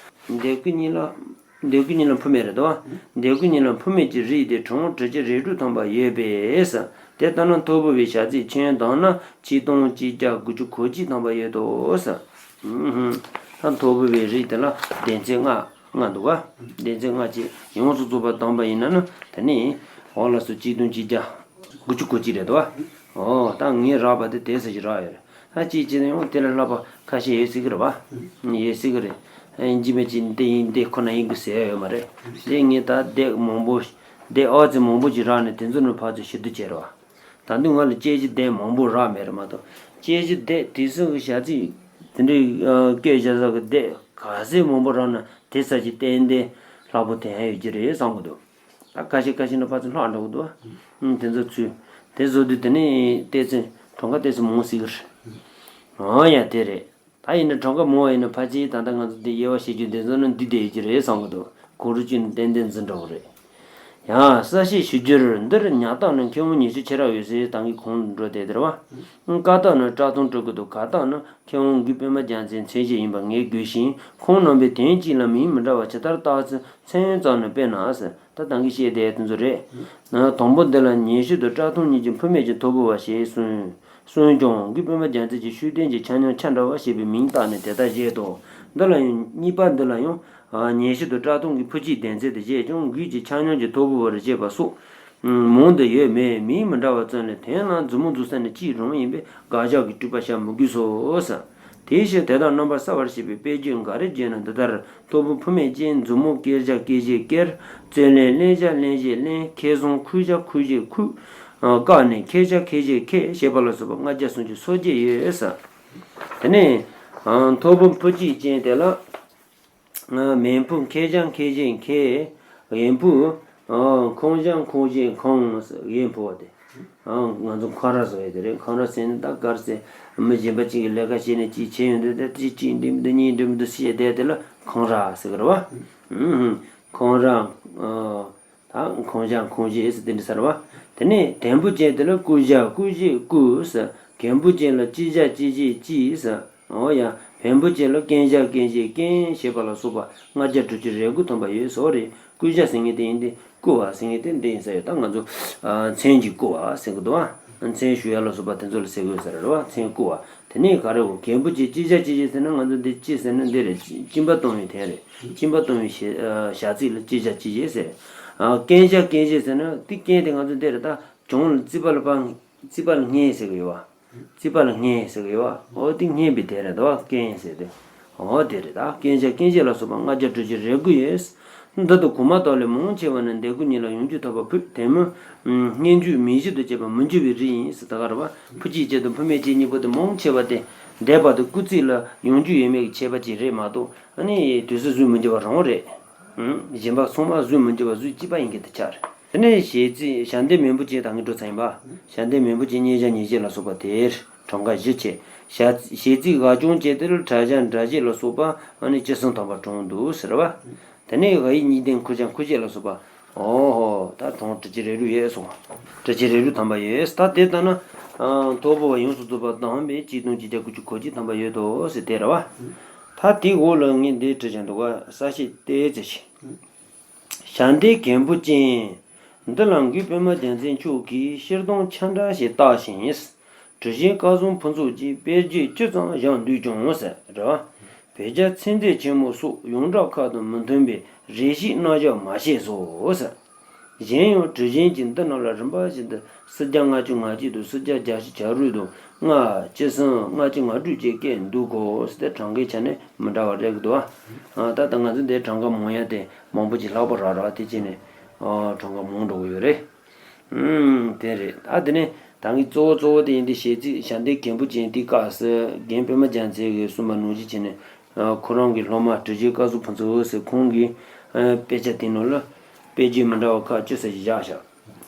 འདས་སྐུལ་གཉིས་ལ། འདས་སྐུལ་གཉིས་ལ་ཕུ་མེད་རེད་དོ། འདས་སྐུལ་གཉིས་ལ་ཕུ་མེད་ཀྱི་རིགས་དེ་གྲངས་དྲུག་ཅུ་རེ་དྲུག་ཐམ་པ་ཡོད་པས། དེ་ལྟ་ན་ཐོར་བུ་བའི་བྱ་ཚིག་ཁྱོན་བསྡོམས་ན་ཆིག་སྟོང་གཅིག་བརྒྱ་དགུ་བཅུ་གོ་གཅིག་ཐམ་པ་ཡོད་དོ། ཨུམ་ཧུམ། ད་ཐོར་བུ་བའི་རིགས་དེ་ལ་སྡེ་ཚན་ལྔ་ལྔ་འདུག་ག་སྡེ་ཚན་ལྔ་ཅིག་ཡོངས་སུ་རྫོགས་པ་བསྡོམས་པ་ཡིན་ན་ནི་དེ་ནི་འོ་ལགས་སོ། ཆིག་སྟོང་གཅིག་བརྒྱ་དགུ་བཅུ་གོ་གཅིག་རེད་དོ། ཨོ་ད་ངས་རག་པ་དེ་དེ་ཚོ་ཞིག་རག་ཡོད་རེད། ད་ཅིག་ཅིག་ཡང་དེ་ལས་ལྷག་པ་ཁ་ཤས་ཡོད་སྲིད་ཀྱི་རེད་པ། ཡོད་སྲིད་ཀྱི་རེད། ཨེ་འཇིགས་མེད་ཅིག་འདི་ཡིན་འདི་ཁོ་ན་ཡིན་གྱི་ཟེར་ཡ་ཡོད་མ་རེད། དེ་ངས་ད་དེབ་མང་པོ། དེབ་ཨ་ཙི་མང་པོ་ཅིག་རག་ནས་དེ་ཚོ་ནས་ཕར་ཚུར་ཞིབ་ཏུ་བྱས་རེད་པ། ད་དུང་ང་ལ་དཔྱད་གཞི་དེབ་མང་པོ་རག་མེད་རེད་མ་གཏོགས། དཔྱད་གཞི་དེབ་དེ་ཚོ་གི་བྱ་ཚིག་དེ་འདྲའི་ཨ་བཀོད་བྱ་ས་གི་དེབ་ག་ཚད་མང་པོ་རག་ན་དེ་ཙམ་ཞིག་ཏན་ཏན་ལྷག་པོ་དེ་ཡང་ཡོད་ཀྱི་རེད་བསམ་གྱི་འདུག་ད་ཁ་ཤས་ཁ་ཤས་ནི་ཕར་ཚུར་ལྷག་འགྲོ་གི་འདུག་ཨང་། དེ་ཚོ་ཚུལ། དེ་བཟོ་དུས་དེ་ནི་ཏོག་ཙམ་གྲངས་ཀ་ཏོག་ཙམ་མང་སྲིད་ཀྱི་རེད། འོ་ཡ་དེ་རེད། ད་ཡིན་ན་གྲངས་ཀ་མང་བ་ཡིན་ན་ཕལ་ཆེར་ད་ལྟ་ང་ཚོ་འདི་དབྱེ་བ་ཕྱེ་རྒྱུ་དེ་ཚོ་ནི་འདི་བསྡད་ཡོད་ཀྱི་རེད་བསམ་གྱི་འདུག་གང་རུང་གཅིག་ནི་ཏན་ཏན་འཛིན་འགྲོ་གི་རེད། ཡང་གསལ་བཤད་ཞུ་རྒྱུར་འདིར་ཉག་གཏམ་ནི་མཁས་དབང་ཉི་ཤུ་ཆེ་རབ་འོད་ཟེར་ད་གིན་གོང་དུ་འགྲོ་བསྡད་དེ་རེད་པ། བཀའ་གདམས་ནི་བཀྲག་མདངས་སྤྲོད་སྐུལ་དང་བཀའ་གདམས་ནི་མཁས་དབང་འགུས་པད་མ་རྒྱལ་མཚན་མཚན་བཅས་ཡིན་པ་ངས་དགོད་བཞིན། ཁོང་རྣམ་པས་དོན་གཅིག་ལ་མིང་མི་འདྲ་བ་ཇི་ལྟར་བཏགས་ཚུལ་མཚན་ཙམ་ནི། དཔེར་ན་ཟེར། ད་ད་གིན་བཤད་བསྡད་དེ་ཚོ་རེད། ན་དང་པོ་འདི་ལ་ཉན་ཞུ་དང་བཀྲག་མདངས་གཉིས་ཀྱི་ཕུ་མེད་ཀྱི་ཐོར་བུ་བ་ཞེས་གསུངས། གསུངས་ཀྱང་འགུས་པད་མ་རྒྱལ་མཚན་གྱིས་ཤུགས་ལྡན་གྱི་ཆ་སྙོམས་ཆ་འདྲ་བ་ཞེས་པའི་མིང་བཏགས་ནས་དེ་ལྟར་བཞེད་དོ། འདི་ལ་ཡང་གཉིས་པ་འདི་ལ་ཡང་ཉན་ཞུ་དང་བཀྲག་མདངས་ཀྱི་ཕུ་གཅིག་ལྡན་ཚུལ་དུ་བཞེད་ཀྱང་འགུས་ཀྱི་ཆ་སྙོམས་ཀྱི་ཐོར་བུ་བར་བཞེད་པ་སོགས་མང་དུ་ཡོད་མོད། མིང་མི་འདྲ་བ་ཙམ་ལས་དོན་ལ་མཛུབ་མོ་འཛུགས་ས་ནི་གཅིག་རང་ཡིན་པས་དགག་བཞག་གི་སྤྲོས་པ་བྱ་མི་དགོས་སོ་ཟེར། དེའི་ཕྱིར་དེ་དག་རྣམ་པར་གསལ་བར་བྱེད་པའི་དཔེ་བརྗོད་འགའ་རེ་བརྗོད་ན་འདི་ལྟར། ཐོར་བུ་ཕུ་མེད་ཅན། མཛུབ་མོ་བཀལ་བྱ་བཀལ་བྱེད་བཀལ། རྩོད་ལེན་གླེང་བྱ་གླེང་བྱེད་གླེན། ཁེ་བཟུང་ཁུར་བྱ་ཁུར་བྱེད་ཁུར། བཀག་ནས་འཁེལ་བྱ་འཁེལ་བྱེད་འཁེལ་ཞེས་པ་ལ་སོགས་པ་ལྔ་བརྒྱ་སུམ་ཅུ་སོ་བརྒྱད་ཡོད་ཟེར། དེ་ནས་ཐོར་བུ་ཕུ་གཅིག་ཅན་དེ་ལ། མེ་ཕུ་མཁས་བྱ་མཁས་བྱེད་མཁས། གཡས་ཕུ། ཁོང་བྱ་ཁོང་བྱེད་ཁོང་། གཡས་ཕུ་བ་དེ། ང་ཚོ་འཁང་ར་བཟོ་ཡས་དེ་རེད། འཁང་ར་ཟེར་ནས་ད་གར་ཟེར། མི་གཞན་པ་གཅིག་གིས་ལས་ཀ་བྱས་ནས་གཅིག་བྱས་ཡོང་དུས་དེ་གཅིག་གཅིག་འགྲིག་མི་འདུག་གཉིས་འགྲིག་མི་འདུག་ཟེར་བསྡད་དེ་ལ་འཁང་ར་ཟེར་གི་རེད་བ། འཁང་ར། ད་འཁང་བྱ་འཁང་བྱེད་ཟེར་དེ་འདྲ་ཟེར་བ། དེ་ནས་དན་པོ་ཅན་དེ་ལ་བསྐུལ་བྱ་བསྐུལ་བྱེད་བསྐུལ་ཟེར། གན་པོ་ཅན་ལ་ཅི་བྱ་ཅི་བྱེད་ཅི་ཟེར། འོ་ཡ། བེམ་པོ་ཅན་ལ་རྐན་བྱ་རྐན་བྱེད་རྐན་ཞེས་པ་ལ་སོགས་པ་ལྔ་བརྒྱ་དྲུག་ཅུ་རེ་དགུ་ཐམ་པ་ཡོད་ཟེར་བ་རེད། བསྐུལ་བྱ་ཟེར་མཁན་དེ་ཡིན་ཏེ་བསྐུལ་བ་ཟེར་མཁན་དེ་འདི་ཡིན་ས་ཡོད། ད་ང་ཚོ་མཚན་གྱི་བསྐུལ་བ་ཟེར་གི་འདུག་བ། མཚན་ཞུ་ཡ་ལ་སོགས་པ་དེ་ཚོ་ལ་ཟེར་གི་ཡོད་ས་རེད་བ། མཚན་བསྐུལ་བ། དེ་ནས་ག་རེ་གོ། གན་པོ་ཅན་ཅི་བྱ་ཅི་བྱེད་ཟེར་ན་ང་ཚོ་འདི་ཅི་ཟེར་ན་འདི་རེད། སྦྱིན་པ་གཏོང་བའི་དོན་རེད། སྦྱིན་པ་གཏོང་བའི་བྱ་ཚིག་ལ་ཅི་བྱ་ཅི་བྱེད་ཟེར། རྐན་བྱ་རྐན་བྱེད་ཟེར་ན་དེ་རྐན་དེ་ང་ཚོ་འདི་རེད། ད་གྱོང་ལ་རྩིས་པ་ལ་ཕར། རྩིས་པ་ལ་བསྙེན་ཟེར་གི་ཡོད་བ། རྩིས་པ་ལ་བསྙེན་ཟེར་གི་ཡོད་བ། འོ་དེ་བསྙེན་པའི་དོན་རེད་དོ། རྐན་ཟེར་དེ། འོ་དེ་རེད། ད་རྐན་བྱ་རྐན་བྱེད་ལ་སོགས་པ་ལྔ་བརྒྱ་དྲུག་ཅུ་རེ་དགུ་ཡོད། འདི་དང་གོང་མ་དག་ལས་མང་ཆེ་བ་ནི་འདས་སྐུལ་གཉིས་ལ་ཡང་འཇུག་ཐོབ་པ་ཕུད། དེ་མིན་སྔོན་འཇུག་མིང་གཞི་དང་བཅས་པ་མི་འཇུག་པའི་རིགས་ཡིན་ཟེར། ད་ག་རེད་བ། ཕུ་གཅིག་ཅན་དང་ཕུ་མེད་ཅན་གཉིས་པོ་དེ་མང་ཆེ་བ་དེ་འདས་པ་དང་སྐུལ་ཚིག་ལ་ཡང་འཇུག་ཡོད་མེད་ཀྱི་ཁྱད་པར་ཅིག་རེད་མ་གཏོགས། ཨ་ནི་དུས་སུ་གཟུགས་མི་འགྱུར་བ་རང་རེད། གཞན་པ་ཚང་མ་གཟུགས་མི་འགྱུར་བ་གཟུགས་གཅིག་པ་ཡིན་མཁན་དེ་ཆགས་རེད། དེ་ནས་གཞས་ཚིག་བྱ་འདས་མེ་ཕུ་ཅན་ད་ངས་འགྲོ་ཚར་ཡིན་པ། བྱ་འདས་མེ་ཕུ་ཅན་བསྙེན་བྱ་བསྙེན་བྱེད་ལ་སོགས་པ་དེར། གྲངས་ཀ་བཞི་བྱས། བྱ་བྱེད་ཚིག་འགའ་ཅུང་བྱས་ཏེ་ལ་ཕྲད་བྱ་འདྲ་བྱེད་ལ་སོགས་པ་ཨ་ནི་ཅི་གསུང་དམ་པ་དྲངས་འདུག་ཟེར་བ། དེ་ནས་འགའ་ཡིས་གཉིས་ལྡན་ཁུར་བྱ་ཁུར་བྱེད་ལ་སོགས་པ། ཨོ་ཧོ། ད་དྲང་དྲི་ཆུ་རེ་རུ་ཡོད་སོང་། དྲི་ཆུ་རེ་རུ་དམ་པ་ཡོད། ད་དེ་ལྟ་ན། ཨ། ཐོར་བུ་བ་ཡོངས་སུ་རྫོགས་པ་དང་པོའི་གཅིག་སྟོང་གཅིག་བརྒྱ་དགུ་བཅུ་གོ་གཅིག་དམ་པ་ཡོད་དོ་ཟེར་དེ་རེད་བ། ད་དེའི་འོག་ལ་ངས་འདི་བྲིས་ཀྱང་འདུག་ག། གསལ་བཤད་དེ་ཙི་ཞིག། བྱ་འདས་མགོན་པོ་ཅན། འདི་ལ་མགོན་པདྨ་རྒྱལ་མཚན་མཆོག་གིས་སྤྱིར་བཏང་ཆ་འདྲ་ཞེས་བཏགས་ཤིང་། བྲུ་བཞིན་སྐལ་བཟང་ཕུན་ཚོགས་ཀྱིས་དཔེ་བརྗོད་ཅི་ཙམ་བཞག་འདུག་ཀྱང་ཟེར་རེད་བ། བོད་རྒྱལ་ཚིག་མཛོད་ཆེན་མོ་སོགས་ཡོངས་གྲགས་ཁག་དང་མི་མཐུན་པའི་རེ་ཞིག་རྣམ་གཞག་མ་བྱས་སོ་ཟེར། གཞན་ཡང་བྲུ་བཞིན་གྱི་འདི་རྣམས་ལ་རིམ་པ་བཞིན་དུ་སུམ་བརྒྱ་ལྔ་བཅུ་ང་གཅིག་དང་སུམ་བརྒྱ་བརྒྱད་ཅུ་གྱ་དྲུག་དང་ལྔ་བཅུ་གསུམ་ལྔ་བཅུ་ང་དྲུག་བཅས་བཀོད་འདུག་གོ་ཟེར་ཏེ་གྲངས་ཀའི་ཆ་ནས་མི་འདྲ་བ་རེད་ཀྱི་འདུག་ཨ། ད་ལྟ་ང་ཚོ་འདིའི་གྲངས་ཀ་མང་ཡ་དེ་མང་པོ་ཅིག་ལྷག་པ་རག་རག་དེ་བྱས་ནས་གྲངས་ཀ་མང་འགྲོ་གི་ཡོད་རེད། ཨུམ། དེ་རེད། ད་དེ་ནས་ད་ངས་གཙོ་བོ་གཙོ་བོ་དེ་ཡིན་དེ་བྱེད་ཚིག་བྱ་འདས་མགོན་པོ་ཅན་དེའི་སྐབས་སུ་རྒན་པདྨ་རྒྱལ་མཚན་གྱིས་གསུངས་པ་ནང་བཞིན་བྱས་ནས། ཁོ་རང་གི་སློབ་མ་བྲུ་བཞིན་སྐལ་བཟང་ཕུན་ཚོགས་ཟེར་ཁོང་གིས་དཔེ་ཆ་དེ་ནང་ལ་དཔེ་བརྗོད་མི་འདྲ་བ་ཁག་ཅི་ཟེར་ཞིག་བཞག་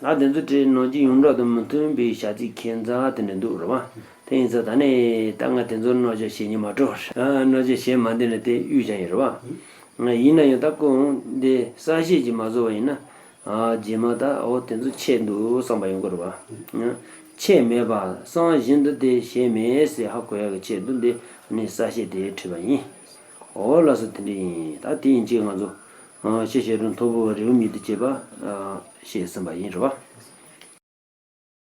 བཞག། ད་དེ་ཚོ་བྲིས་ནང་གི་ཡོངས་གྲགས་དང་མི་མཐུན་པའི་བྱ་ཚིག་ཁྱད་མཚར་དེ་འདྲ་འདུག་རེད་བ། དེ་ཡིན་ཙང་ད་ནས་ད་ང་དེ་ཚོར་རྣམ་གཞག་བྱེད་སྙིང་མ་བྲོ་བར། རྣམ་གཞག་བྱེད་མ་འདོད་ནས་དེ་གཡུག་བཞག་ཡིན་རེད་བ། ཡིན་ན་ཡང་ད་ཁོང་འདི་གསལ་བཤད་ཅིག་མ་བཟོ་བ་ཡིན་ན། རྗེས་མ་ད་འོ་དེ་ཚོ་ཆད་འདུག་བསམ་པ་ཡོང་གི་རེད་བ། ཆད་མེད་པ་གསང་བཞིན་དུ་དེ་བྱས་མེད་ཟེར་ཧ་གོ་ཡག་གི་ཆེད་དུ་འདི་ནི་གསལ་བཤད་དེ་བྲིས་པ་ཡིན། འོ་ལགས་སོ། དེ་འདྲ་ཡིན། ད་དེ་ཡིན་ཅིག་ང་ཚོ་ཤེས་བྱ་རུ་མཐོ་པོ་རེའུ་མིག་ཏུ་བྱེད་པ་ཤེས་ཟིན་པ་ཡིན་རེད་བ།